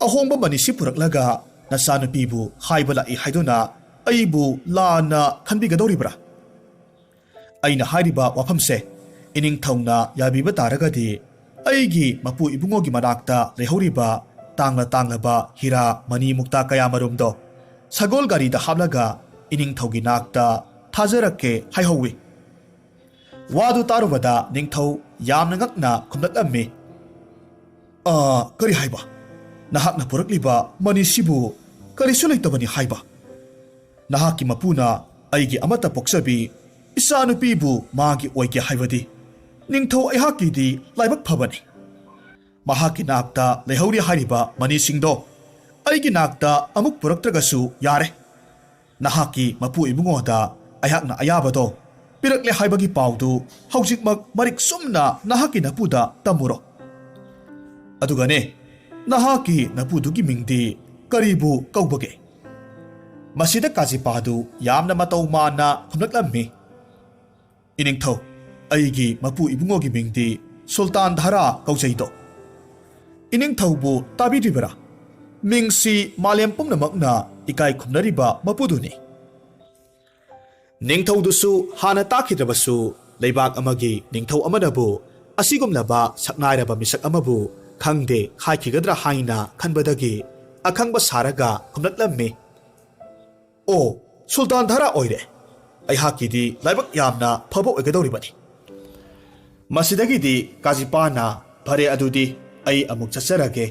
ꯑꯍꯣꯡꯕ ꯃꯅꯤꯁꯤ ꯄꯨꯔꯛꯂꯒ ꯅꯆꯥꯅꯨꯄꯤꯕꯨ ꯍꯥꯏꯕ ꯂꯥꯛꯏ ꯍꯥꯏꯗꯨꯅ ꯑꯩꯕꯨ ꯂꯥꯟꯅ ꯈꯟꯕꯤꯒꯗꯧꯔꯤꯕ꯭ꯔꯥ? ꯑꯩꯅ ꯍꯥꯏꯔꯤꯕ ꯋꯥꯐꯝꯁꯦ ꯏꯅꯤꯡꯊꯧꯅ ꯌꯥꯕꯤꯕ ꯇꯥꯔꯒꯗꯤ, ꯑꯩꯒꯤ ꯃꯄꯨ ꯏꯕꯨꯡꯉꯣꯒꯤ ꯃꯅꯥꯛꯇ ꯂꯩꯍꯧꯔꯤꯕ ꯇꯥꯡꯂ ꯇꯥꯡꯂꯕ ꯍꯤꯔꯥ ꯃꯅꯤ ꯃꯨꯛꯇꯥ ꯀꯌꯥꯃꯔꯨꯝꯗꯣ ꯁꯒꯣꯜ ꯒꯥꯔꯤꯗ ꯍꯥꯞꯂꯒ ꯏꯅꯤꯡꯊꯧꯒꯤ ꯅꯥꯛꯇ ꯊꯥꯖꯔꯛꯀꯦ ꯍꯥꯏꯍꯧꯋꯤ꯫ ꯋꯥꯗꯨ ꯇꯥꯔꯨꯕꯗ ꯅꯤꯡꯊꯧ ꯌꯥꯝꯅ ꯉꯛꯅ ꯈꯨꯝꯂꯛꯂꯝꯃꯤ, "ꯑꯥ, ꯀꯔꯤ ꯍꯥꯏꯕ? ꯅꯍꯥꯛꯅ ꯄꯨꯔꯛꯂꯤꯕ ꯃꯅꯤꯁꯤꯕꯨ ꯀꯔꯤꯁꯨ ꯂꯩꯇꯕꯅꯤ ꯍꯥꯏꯕ? ꯅꯍꯥꯛꯀꯤ ꯃꯄꯨꯅ ꯑꯩꯒꯤ ꯑꯃꯠꯇ ꯄꯣꯛꯆꯕꯤ ꯏꯆꯥꯅꯨꯄꯤꯕꯨ ꯃꯥꯒꯤ ꯑꯣꯏꯒꯦ ꯍꯥꯏꯕꯗꯤ ꯅꯤꯡꯊꯧ ꯑꯩꯍꯥꯛꯀꯤꯗꯤ ꯂꯥꯏꯕꯛ ꯐꯕꯅꯤ꯫ ꯃꯍꯥꯛꯀꯤ ꯅꯥꯛꯇ ꯂꯩꯍꯧꯔꯤ ꯍꯥꯏꯔꯤꯕ ꯃꯅꯤꯁꯤꯡꯗꯣ ꯑꯩꯒꯤ ꯅꯥꯛꯇ ꯑꯃꯨꯛ ꯄꯨꯔꯛꯇ꯭ꯔꯒꯁꯨ ꯌꯥꯔꯦ꯫ ꯅꯍꯥꯛꯀꯤ ꯃꯄꯨ ꯏꯕꯨꯡꯉꯣꯗ ꯑꯩꯍꯥꯛꯅ ꯑꯌꯥꯕꯗꯣ ꯄꯤꯔꯛꯂꯦ ꯍꯥꯏꯕꯒꯤ ꯄꯥꯎꯗꯨ ꯍꯧꯖꯤꯛꯃꯛ ꯃꯔꯤꯛ ꯆꯨꯝꯅ ꯅꯍꯥꯛꯀꯤ ꯅꯄꯨꯗ ꯇꯝꯃꯨꯔꯣ꯫ ꯑꯗꯨꯒꯅꯦ, ꯅꯍꯥꯛꯀꯤ ꯅꯄꯨꯗꯨꯒꯤ ꯃꯤꯡꯗꯤ ꯀꯔꯤꯕꯨ ꯀꯧꯕꯒꯦ?" ꯃꯁꯤꯗ ꯀꯥꯖꯤꯄꯥꯗꯨ ꯌꯥꯝꯅ ꯃꯇꯧ ꯃꯥꯟꯅ ꯈꯨꯝꯂꯛꯂꯝꯃꯤ, "ꯏꯅꯤꯡꯊꯧ, ꯑꯩꯒꯤ ꯃꯄꯨ ꯏꯕꯨꯡꯉꯣꯒꯤ ꯃꯤꯡꯗꯤ ꯁꯨꯜꯇꯥꯟ ꯙꯔꯥ ꯀꯧꯖꯩꯗꯣ꯫ ꯏꯅꯤꯡꯊꯧꯕꯨ ꯇꯥꯕꯤꯔꯤꯕꯔꯥ? ꯃꯤꯡꯁꯤ ꯃꯥꯂꯦꯝ ꯄꯨꯝꯅꯃꯛꯅ ꯏꯀꯥꯏ ꯈꯨꯝꯅꯔꯤꯕ ꯃꯄꯨꯗꯨꯅꯤ꯫" ꯅꯤꯡꯊꯧꯗꯨꯁꯨ ꯍꯥꯟꯅ ꯇꯥꯈꯤꯗ꯭ꯔꯕꯁꯨ, ꯂꯩꯕꯥꯛ ꯑꯃꯒꯤ ꯅꯤꯡꯊꯧ ꯑꯃꯅꯕꯨ ꯑꯁꯤꯒꯨꯝꯂꯕ ꯁꯛꯅꯥꯏꯔꯕ ꯃꯤꯁꯛ ꯑꯃꯕꯨ ꯈꯪꯗꯦ ꯍꯥꯏꯈꯤꯒꯗ꯭ꯔꯥ ꯍꯥꯏꯅ ꯈꯟꯕꯗꯒꯤ ꯑꯈꯪꯕ ꯁꯥꯔꯒ ꯈꯨꯝꯂꯛꯂꯝꯃꯤ, "ꯑꯣ, ꯁꯨꯜꯇꯥꯟ ꯙꯔꯥ ꯑꯣꯏꯔꯦ꯫ ꯑꯩꯍꯥꯛꯀꯤꯗꯤ ꯂꯥꯏꯕꯛ ꯌꯥꯝꯅ ꯐꯕ ꯑꯣꯏꯒꯗꯧꯔꯤꯕꯅꯤ꯫" ꯃꯁꯤꯗꯒꯤꯗꯤ ꯀꯥꯖꯤꯄꯥꯅ, "ꯐꯔꯦ, ꯑꯗꯨꯗꯤ ꯑꯩ ꯑꯃꯨꯛ ꯆꯠꯆꯔꯒꯦ꯫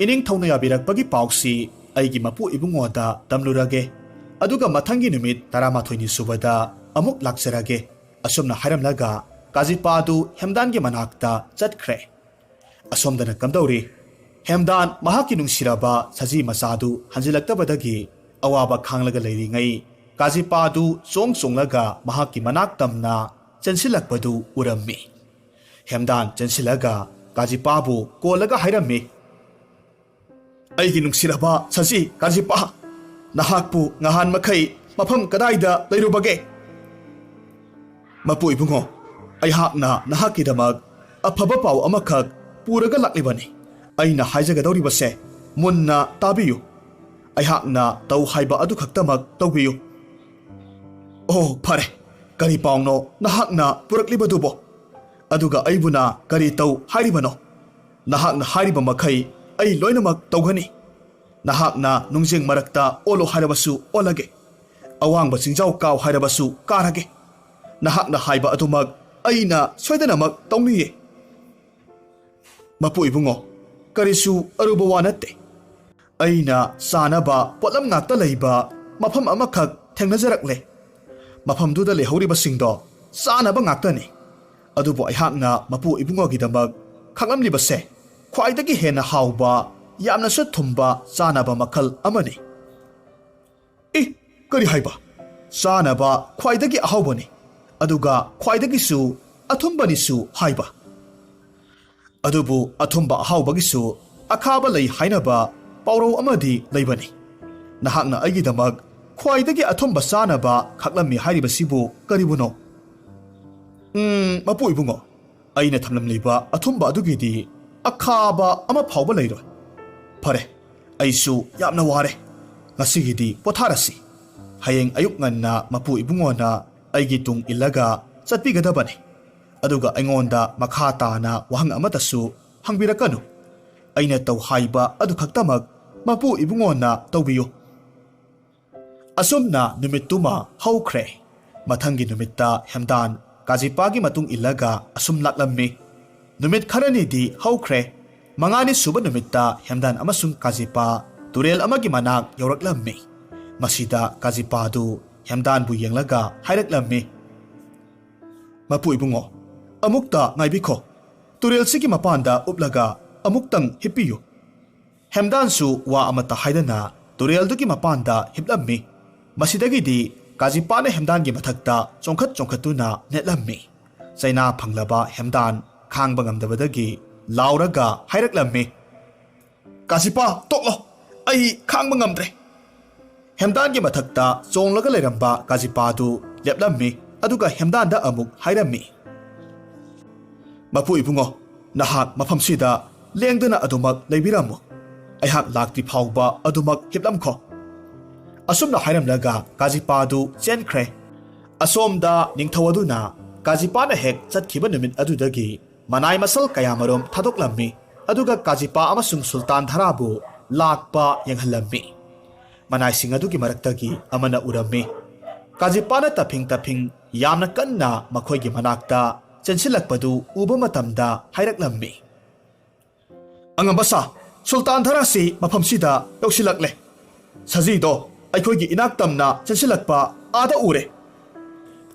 ꯏꯅꯤꯡꯊꯧꯅ ꯌꯥꯕꯤꯔꯛꯄꯒꯤ ꯄꯥꯎꯁꯤ ꯑꯩꯒꯤ ꯃꯄꯨ ꯏꯕꯨꯡꯉꯣꯗ ꯇꯝꯂꯨꯔꯒꯦ꯫ ꯑꯗꯨꯒ ꯃꯊꯪꯒꯤ ꯅꯨꯃꯤꯠ ꯇꯔꯥꯃꯥꯊꯣꯏꯅꯤ ꯁꯨꯕꯗ ꯑꯃꯨꯛ ꯂꯥꯛꯆꯔꯒꯦ꯫" ꯑꯁꯨꯝꯅ ꯍꯥꯏꯔꯝꯂꯒ ꯀꯥꯖꯤꯄꯥꯗꯨ ꯍꯦꯝꯗꯥꯟꯒꯤ ꯃꯅꯥꯛꯇ ꯆꯠꯈ꯭ꯔꯦ꯫ ꯑꯁꯣꯝꯗꯅ ꯀꯝꯗꯧꯔꯤ? ꯍꯦꯝꯗꯥꯟ ꯃꯍꯥꯛꯀꯤ ꯅꯨꯡꯁꯤꯔꯕ ꯁꯖꯤ ꯃꯆꯥꯗꯨ ꯍꯟꯖꯤꯜꯂꯛꯇꯕꯗꯒꯤ ꯑꯋꯥꯕ ꯈꯥꯡꯂꯒ ꯂꯩꯔꯤꯉꯩ, ꯀꯥꯖꯤꯄꯥꯗꯨ ꯆꯣꯡ ꯆꯣꯡꯂꯒ ꯃꯍꯥꯛꯀꯤ ꯃꯅꯥꯛ ꯇꯝꯅ ꯆꯦꯟꯁꯤꯜꯂꯛꯄꯗꯨ ꯎꯔꯝꯃꯤ꯫ ꯍꯦꯝꯗꯥꯟ ꯆꯦꯟꯁꯤꯜꯂꯒ ꯀꯥꯖꯤꯄꯥꯕꯨ ꯀꯣꯜꯂꯒ ꯍꯥꯏꯔꯝꯃꯤ, "ꯑꯩꯒꯤ ꯅꯨꯡꯁꯤꯔꯕ ꯁꯖꯤ ꯀꯥꯖꯤꯄꯥ, ꯅꯍꯥꯛꯄꯨ ꯉꯍꯥꯟ ꯃꯈꯩ ꯃꯐꯝ ꯀꯗꯥꯏꯗ ꯂꯩꯔꯨꯕꯒꯦ?" "ꯃꯄꯨ ꯏꯕꯨꯡꯉꯣ, ꯑꯩꯍꯥꯛꯅ ꯅꯍꯥꯛꯀꯤꯗꯃꯛ ꯑꯐꯕ ꯄꯥꯎ ꯑꯃꯈꯛ ꯄꯨꯔꯒ ꯂꯥꯛꯂꯤꯕꯅꯤ꯫ ꯑꯩꯅ ꯍꯥꯏꯖꯒꯗꯧꯔꯤꯕꯁꯦ ꯃꯨꯟꯅ ꯇꯥꯕꯤꯌꯨ꯫ ꯑꯩꯍꯥꯛꯅ ꯇꯧ ꯍꯥꯏꯕ ꯑꯗꯨ ꯈꯛꯇꯃꯛ ꯇꯧꯕꯤꯌꯨ꯫" "ꯑꯣ, ꯐꯔꯦ꯫ ꯀꯔꯤ ꯄꯥꯎꯅꯣ ꯅꯍꯥꯛꯅ ꯄꯨꯔꯛꯂꯤꯕꯗꯨꯕꯣ? ꯑꯗꯨꯒ ꯑꯩꯕꯨꯅ ꯀꯔꯤ ꯇꯧ ꯍꯥꯏꯔꯤꯕꯅꯣ? ꯅꯍꯥꯛꯅ ꯍꯥꯏꯔꯤꯕ ꯃꯈꯩ ꯑꯩ ꯂꯣꯏꯅꯃꯛ ꯇꯧꯒꯅꯤ꯫ ꯅꯍꯥꯛꯅ ꯅꯨꯡꯖꯤꯡ ꯃꯔꯛꯇ ꯑꯣꯜꯂꯣ ꯍꯥꯏꯔꯕꯁꯨ ꯑꯣꯜꯂꯒꯦ꯫ ꯑꯋꯥꯡꯕ ꯆꯤꯡꯖꯥꯎ ꯀꯥꯎ ꯍꯥꯏꯔꯕꯁꯨ ꯀꯥꯔꯒꯦ꯫ ꯅꯍꯥꯛꯅ ꯍꯥꯏꯕ ꯑꯗꯨꯃꯛ ꯑꯩꯅ ꯁꯣꯏꯗꯅꯃꯛ ꯇꯧꯅꯤꯌꯦ꯫" "ꯃꯄꯨ ꯏꯕꯨꯡꯉꯣ, ꯀꯔꯤꯁꯨ ꯑꯔꯨꯕ ꯋꯥ ꯅꯠꯇꯦ꯫ ꯑꯩꯅ ꯆꯥꯅꯕ ꯄꯣꯠꯂꯝ ꯉꯥꯛꯇ ꯂꯩꯕ ꯃꯐꯝ ꯑꯃꯈꯛ ꯊꯦꯡꯅꯖꯔꯛꯂꯦ꯫ ꯃꯐꯝꯗꯨꯗ ꯂꯩꯍꯧꯔꯤꯕꯁꯤꯡꯗꯣ ꯆꯥꯅꯕ ꯉꯥꯛꯇꯅꯤ꯫ ꯑꯗꯨꯕꯨ ꯑꯩꯍꯥꯛꯅ ꯃꯄꯨ ꯏꯕꯨꯡꯉꯣꯒꯤꯗꯃꯛ ꯈꯥꯛꯂꯝꯂꯤꯕꯁꯦ ꯈ꯭ꯋꯥꯏꯗꯒꯤ ꯍꯦꯟꯅ ꯍꯥꯎꯕ, ꯌꯥꯝꯅꯁꯨ ꯊꯨꯝꯕ ꯆꯥꯅꯕ ꯃꯈꯜ ꯑꯃꯅꯤ꯫" "ꯑꯦ, ꯀꯔꯤ ꯍꯥꯏꯕ? ꯆꯥꯅꯕ ꯈ꯭ꯋꯥꯏꯗꯒꯤ ꯑꯍꯥꯎꯕꯅꯤ, ꯑꯗꯨꯒ ꯈ꯭ꯋꯥꯏꯗꯒꯤꯁꯨ ꯑꯊꯨꯝꯕꯅꯤꯁꯨ ꯍꯥꯏꯕ? ꯑꯗꯨꯕꯨ ꯑꯊꯨꯝꯕ ꯑꯍꯥꯎꯕꯒꯤꯁꯨ ꯑꯈꯥꯕ ꯂꯩ ꯍꯥꯏꯅꯕ ꯄꯥꯎꯔꯧ ꯑꯃꯗꯤ ꯂꯩꯕꯅꯤ꯫ ꯅꯍꯥꯛꯅ ꯑꯩꯒꯤꯗꯃꯛ ꯈ꯭ꯋꯥꯏꯗꯒꯤ ꯑꯊꯨꯝꯕ ꯆꯥꯅꯕ ꯈꯥꯛꯂꯝꯃꯤ ꯍꯥꯏꯔꯤꯕꯁꯤꯕꯨ ꯀꯔꯤꯕꯨꯅꯣ?" "ꯎꯝ, ꯃꯄꯨ ꯏꯕꯨꯡꯉꯣ, ꯑꯩꯅ ꯊꯝꯂꯝꯂꯤꯕ ꯑꯊꯨꯝꯕ ꯑꯗꯨꯒꯤꯗꯤ ꯑꯈꯥꯕ ꯑꯃ ꯐꯥꯎꯕ ꯂꯩꯔꯣꯏ꯫ ꯐꯔꯦ, ꯑꯩꯁꯨ ꯌꯥꯝꯅ ꯋꯥꯔꯦ꯫ ꯉꯁꯤꯒꯤꯗꯤ ꯄꯣꯊꯥꯔꯁꯤ꯫ ꯍꯌꯦꯡ ꯑꯌꯨꯛ ꯉꯟꯅ ꯃꯄꯨ ꯏꯕꯨꯡꯉꯣꯅ ꯑꯩꯒꯤ ꯇꯨꯡ ꯏꯜꯂꯒ ꯆꯠꯄꯤꯒꯗꯕꯅꯤ꯫ ꯑꯗꯨꯒ ꯑꯩꯉꯣꯟꯗ ꯃꯈꯥ ꯇꯥꯅ ꯋꯥꯍꯪ ꯑꯃꯠꯇꯁꯨ ꯍꯪꯕꯤꯔꯛꯀꯅꯨ꯫ ꯑꯩꯅ ꯇꯧ ꯍꯥꯏꯕ ꯑꯗꯨ ꯈꯛꯇꯃꯛ ꯃꯄꯨ ꯏꯕꯨꯡꯉꯣꯅ ꯇꯧꯕꯤꯌꯨ꯫" ꯑꯁꯨꯝꯅ ꯅꯨꯃꯤꯠꯇꯨꯃ ꯍꯧꯈ꯭ꯔꯦ꯫ ꯃꯊꯪꯒꯤ ꯅꯨꯃꯤꯠꯇ ꯍꯦꯝꯗꯥꯟ ꯀꯥꯖꯤꯄꯥꯒꯤ ꯃꯇꯨꯡ ꯏꯜꯂꯒ ꯑꯁꯨꯝ ꯂꯥꯛꯂꯝꯃꯤ꯫ ꯅꯨꯃꯤꯠ ꯈꯔꯅꯤꯗꯤ ꯍꯧꯈ꯭ꯔꯦ꯫ ꯃꯉꯥꯅꯤ ꯁꯨꯕ ꯅꯨꯃꯤꯠꯇ ꯍꯦꯝꯗꯥꯟ ꯑꯃꯁꯨꯡ ꯀꯥꯖꯤꯄꯥ ꯇꯨꯔꯦꯜ ꯑꯃꯒꯤ ꯃꯅꯥꯛ ꯌꯧꯔꯛꯂꯝꯃꯤ꯫ ꯃꯁꯤꯗ ꯀꯥꯖꯤꯄꯥꯗꯨ ꯍꯦꯝꯗꯥꯟꯕꯨ ꯌꯦꯡꯂꯒ ꯍꯥꯏꯔꯛꯂꯝꯃꯤ, "ꯃꯄꯨ ꯏꯕꯨꯡꯉꯣ, ꯑꯃꯨꯛꯇ ꯉꯥꯏꯕꯤꯈꯣ꯫ ꯇꯨꯔꯦꯜꯁꯤꯒꯤ ꯃꯄꯥꯟꯗ ꯎꯞꯂꯒ ꯑꯃꯨꯛꯇꯪ ꯍꯤꯞꯄꯤꯌꯨ꯫" ꯍꯦꯝꯗꯥꯟꯁꯨ ꯋꯥ ꯑꯃꯠꯇ ꯍꯥꯏꯗꯅ ꯇꯨꯔꯦꯜꯗꯨꯒꯤ ꯃꯄꯥꯟꯗ ꯍꯤꯞꯂꯝꯃꯤ꯫ ꯃꯁꯤꯗꯒꯤꯗꯤ ꯀꯥꯖꯤꯄꯥꯅ ꯍꯦꯝꯗꯥꯟꯒꯤ ꯃꯊꯛꯇ ꯆꯣꯡꯈꯠ ꯆꯣꯡꯈꯠꯇꯨꯅ ꯅꯦꯠꯂꯝꯃꯤ꯫ ꯆꯩꯅꯥ ꯐꯪꯂꯕ ꯍꯦꯝꯗꯥꯟ ꯈꯥꯡꯕ ꯉꯝꯗꯕꯗꯒꯤ ꯂꯥꯎꯔꯒ ꯍꯥꯏꯔꯛꯂꯝꯃꯤ, "ꯀꯥꯖꯤꯄꯥ, ꯇꯣꯛꯂꯣ, ꯑꯩ ꯈꯥꯡꯕ ꯉꯝꯗ꯭ꯔꯦ!" ꯍꯦꯝꯗꯥꯟꯒꯤ ꯃꯊꯛꯇ ꯆꯣꯡꯂꯒ ꯂꯩꯔꯝꯕ ꯀꯥꯖꯤꯄꯥꯗꯨ ꯂꯦꯞꯂꯝꯃꯤ, ꯑꯗꯨꯒ ꯍꯦꯝꯗꯥꯟꯗ ꯑꯃꯨꯛ ꯍꯥꯏꯔꯝꯃꯤ, "ꯃꯄꯨ ꯏꯕꯨꯡꯉꯣ, ꯅꯍꯥꯛ ꯃꯐꯝꯁꯤꯗ ꯂꯦꯡꯗꯅ ꯑꯗꯨꯃꯛ ꯂꯩꯕꯤꯔꯝꯃꯨ꯫ ꯑꯩꯍꯥꯛ ꯂꯥꯛꯇ꯭ꯔꯤ ꯐꯥꯎꯕ ꯑꯗꯨꯃꯛ ꯍꯤꯞꯂꯝꯈꯣ꯫" ꯑꯁꯨꯝꯅ ꯍꯥꯏꯔꯝꯂꯒ ꯀꯥꯖꯤꯄꯥꯗꯨ ꯆꯦꯟꯈ꯭ꯔꯦ꯫ ꯑꯁꯣꯝꯗ ꯅꯤꯡꯊꯧ ꯑꯗꯨꯅ ꯀꯥꯖꯤꯄꯥꯅ ꯍꯦꯛ ꯆꯠꯈꯤꯕ ꯅꯨꯃꯤꯠ ꯑꯗꯨꯗꯒꯤ ꯃꯅꯥꯏ ꯃꯁꯜ ꯀꯌꯥꯃꯔꯨꯝ ꯊꯥꯗꯣꯛꯂꯝꯃꯤ, ꯑꯗꯨꯒ ꯀꯥꯖꯤꯄꯥ ꯑꯃꯁꯨꯡ ꯁꯨꯜꯇꯥꯟ ꯙꯔꯥꯕꯨ ꯂꯥꯛꯄ ꯌꯦꯡꯍꯜꯂꯝꯃꯤ꯫ ꯃꯅꯥꯏꯁꯤꯡ ꯑꯗꯨꯒꯤ ꯃꯔꯛꯇꯒꯤ ꯑꯃꯅ ꯎꯔꯝꯃꯤ꯫ ꯀꯥꯖꯤꯄꯥꯅ ꯇꯞꯐꯤꯡ ꯇꯞꯐꯤꯡ ꯌꯥꯝꯅ ꯀꯟꯅ ꯃꯈꯣꯏꯒꯤ ꯃꯅꯥꯛꯇ ꯆꯦꯟꯁꯤꯜꯂꯛꯄꯗꯨ ꯎꯕ ꯃꯇꯝꯗ ꯍꯥꯏꯔꯛꯂꯝꯃꯤ, "ꯑꯉꯝꯕ ꯁꯥ, ꯁꯨꯜꯇꯥꯟ ꯙꯔꯥꯁꯤ ꯃꯐꯝꯁꯤꯗ ꯌꯧꯁꯤꯜꯂꯛꯂꯦ꯫ ꯁꯖꯤꯗꯣ ꯑꯩꯈꯣꯏꯒꯤ ꯏꯅꯥꯛ ꯇꯝꯅ ꯆꯦꯟꯁꯤꯜꯂꯛꯄ ꯑꯥꯗ ꯎꯔꯦ꯫"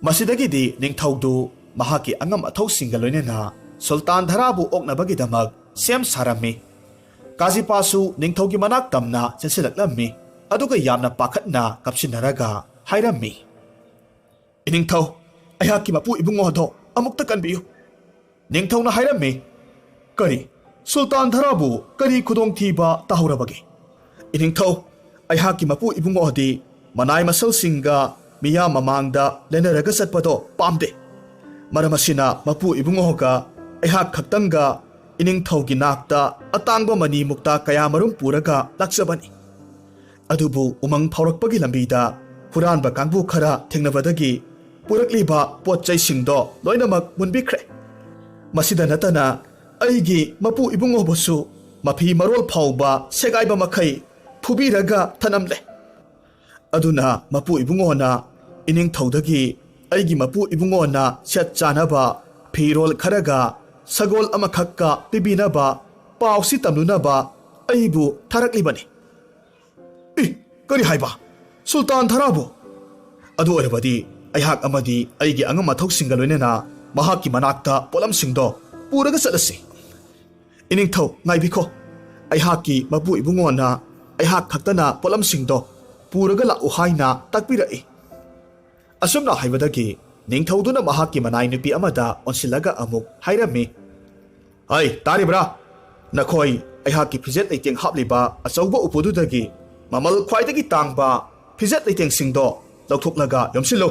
ꯃꯁꯤꯗꯒꯤꯗꯤ ꯅꯤꯡꯊꯧꯗꯨ ꯃꯍꯥꯛꯀꯤ ꯑꯉꯝ ꯑꯊꯧꯁꯤꯡꯒ ꯂꯣꯏꯅꯅ ꯁꯨꯜꯇꯥꯟ ꯙꯔꯥꯕꯨ ꯑꯣꯛꯅꯕꯒꯤꯗꯃꯛ ꯁꯦꯝ ꯁꯥꯔꯝꯃꯤ꯫ ꯀꯥꯖꯤꯄꯥꯁꯨ ꯅꯤꯡꯊꯧꯒꯤ ꯃꯅꯥꯛ ꯇꯝꯅ ꯆꯦꯟꯁꯤꯜꯂꯛꯂꯝꯃꯤ, ꯑꯗꯨꯒ ꯌꯥꯝꯅ ꯄꯥꯈꯠꯅ ꯀꯞꯁꯤꯟꯅꯔꯒ ꯍꯥꯏꯔꯝꯃꯤ, "ꯏꯅꯤꯡꯊꯧ, ꯑꯩꯍꯥꯛꯀꯤ ꯃꯄꯨ ꯏꯕꯨꯡꯉꯣ ꯑꯗꯣ ꯑꯃꯨꯛꯇ ꯀꯟꯕꯤꯌꯨ꯫" ꯅꯤꯡꯊꯧꯅ ꯍꯥꯏꯔꯝꯃꯤ, "ꯀꯔꯤ? ꯁꯨꯜꯇꯥꯟ ꯙꯔꯥꯕꯨ ꯀꯔꯤ ꯈꯨꯗꯣꯡꯊꯤꯕ ꯇꯥꯍꯧꯔꯕꯒꯦ?" "ꯏꯅꯤꯡꯊꯧ, ꯑꯩꯍꯥꯛꯀꯤ ꯃꯄꯨ ꯏꯕꯨꯡꯉꯣ ꯑꯗꯤ ꯃꯅꯥꯏ ꯃꯁꯜꯁꯤꯡꯒ ꯃꯤꯌꯥꯝ ꯃꯃꯥꯡꯗ ꯂꯦꯟꯅꯔꯒ ꯆꯠꯄꯗꯣ ꯄꯥꯝꯗꯦ꯫ ꯃꯔꯝ ꯑꯁꯤꯅ ꯃꯄꯨ ꯏꯕꯨꯡꯉꯣꯒ ꯑꯩꯍꯥꯛ ꯈꯛꯇꯪꯒ ꯏꯅꯤꯡꯊꯧꯒꯤ ꯅꯥꯛꯇ ꯑꯇꯥꯡꯕ ꯃꯅꯤ ꯃꯨꯛꯇꯥ ꯀꯌꯥꯃꯔꯨꯝ ꯄꯨꯔꯒ ꯂꯥꯛꯆꯕꯅꯤ꯫ ꯑꯗꯨꯕꯨ ꯎꯃꯪ ꯐꯥꯎꯔꯛꯄꯒꯤ ꯂꯝꯕꯤꯗ ꯍꯨꯔꯥꯟꯕ ꯀꯥꯡꯕꯨ ꯈꯔ ꯊꯦꯡꯅꯕꯗꯒꯤ ꯄꯨꯔꯛꯂꯤꯕ ꯄꯣꯠ ꯆꯩꯁꯤꯡꯗꯣ ꯂꯣꯏꯅꯃꯛ ꯃꯨꯟꯕꯤꯈ꯭ꯔꯦ꯫ ꯃꯁꯤꯗ ꯅꯠꯇꯅ ꯑꯩꯒꯤ ꯃꯄꯨ ꯏꯕꯨꯡꯉꯣꯕꯨꯁꯨ ꯃꯐꯤ ꯃꯔꯣꯜ ꯐꯥꯎꯕ ꯁꯦꯒꯥꯏꯕ ꯃꯈꯩ ꯐꯨꯕꯤꯔꯒ ꯊꯅꯝꯂꯦ꯫ ꯑꯗꯨꯅ ꯃꯄꯨ ꯏꯕꯨꯡꯉꯣꯅ ꯏꯅꯤꯡꯊꯧꯗꯒꯤ ꯑꯩꯒꯤ ꯃꯄꯨ ꯏꯕꯨꯡꯉꯣꯅ ꯁꯦꯠ ꯆꯥꯅꯕ ꯐꯤꯔꯣꯜ ꯈꯔꯒ ꯁꯒꯣꯜ ꯑꯃꯈꯛꯀ ꯄꯤꯕꯤꯅꯕ ꯄꯥꯎꯁꯤ ꯇꯝꯂꯨꯅꯕ ꯑꯩꯕꯨ ꯊꯥꯔꯛꯂꯤꯕꯅꯤ꯫" "ꯏ, ꯀꯔꯤ ꯍꯥꯏꯕ? ꯁꯨꯜꯇꯥꯟ ꯙꯔꯥꯕꯨ? ꯑꯗꯨ ꯑꯣꯏꯔꯕꯗꯤ ꯑꯩꯍꯥꯛ ꯑꯃꯗꯤ ꯑꯩꯒꯤ ꯑꯉꯝ ꯑꯊꯧꯁꯤꯡꯒ ꯂꯣꯏꯅꯅ ꯃꯍꯥꯛꯀꯤ ꯃꯅꯥꯛꯇ ꯄꯣꯠꯂꯝꯁꯤꯡꯗꯣ ꯄꯨꯔꯒ ꯆꯠꯂꯁꯤ꯫" "ꯏꯅꯤꯡꯊꯧ, ꯉꯥꯏꯕꯤꯈꯣ꯫ ꯑꯩꯍꯥꯛꯀꯤ ꯃꯄꯨ ꯏꯕꯨꯡꯉꯣꯅ ꯑꯩꯍꯥꯛ ꯈꯛꯇꯅ ꯄꯣꯠꯂꯝꯁꯤꯡꯗꯣ ꯄꯨꯔꯒ ꯂꯥꯛꯎ ꯍꯥꯏꯅ ꯇꯥꯛꯄꯤꯔꯛꯏ꯫" ꯑꯁꯨꯝꯅ ꯍꯥꯏꯕꯗꯒꯤ ꯅꯤꯡꯊꯧꯗꯨꯅ ꯃꯍꯥꯛꯀꯤ ꯃꯅꯥꯏ ꯅꯨꯄꯤ ꯑꯃꯗ ꯑꯣꯟꯁꯤꯜꯂꯒ ꯑꯃꯨꯛ ꯍꯥꯏꯔꯝꯃꯤ, "ꯑꯩ, ꯇꯥꯔꯤꯕ꯭ꯔꯥ? ꯅꯈꯣꯏ ꯑꯩꯍꯥꯛꯀꯤ ꯐꯤꯖꯦꯠ ꯂꯩꯇꯦꯡ ꯍꯥꯞꯂꯤꯕ ꯑꯆꯧꯕ ꯎꯄꯨꯗꯨꯗꯒꯤ ꯃꯃꯜ ꯈ꯭ꯋꯥꯏꯗꯒꯤ ꯇꯥꯡꯕ ꯐꯤꯖꯦꯠ ꯂꯩꯇꯦꯡꯁꯤꯡꯗꯣ ꯂꯧꯊꯣꯛꯂꯒ ꯌꯣꯝꯁꯤꯜꯂꯨ꯫"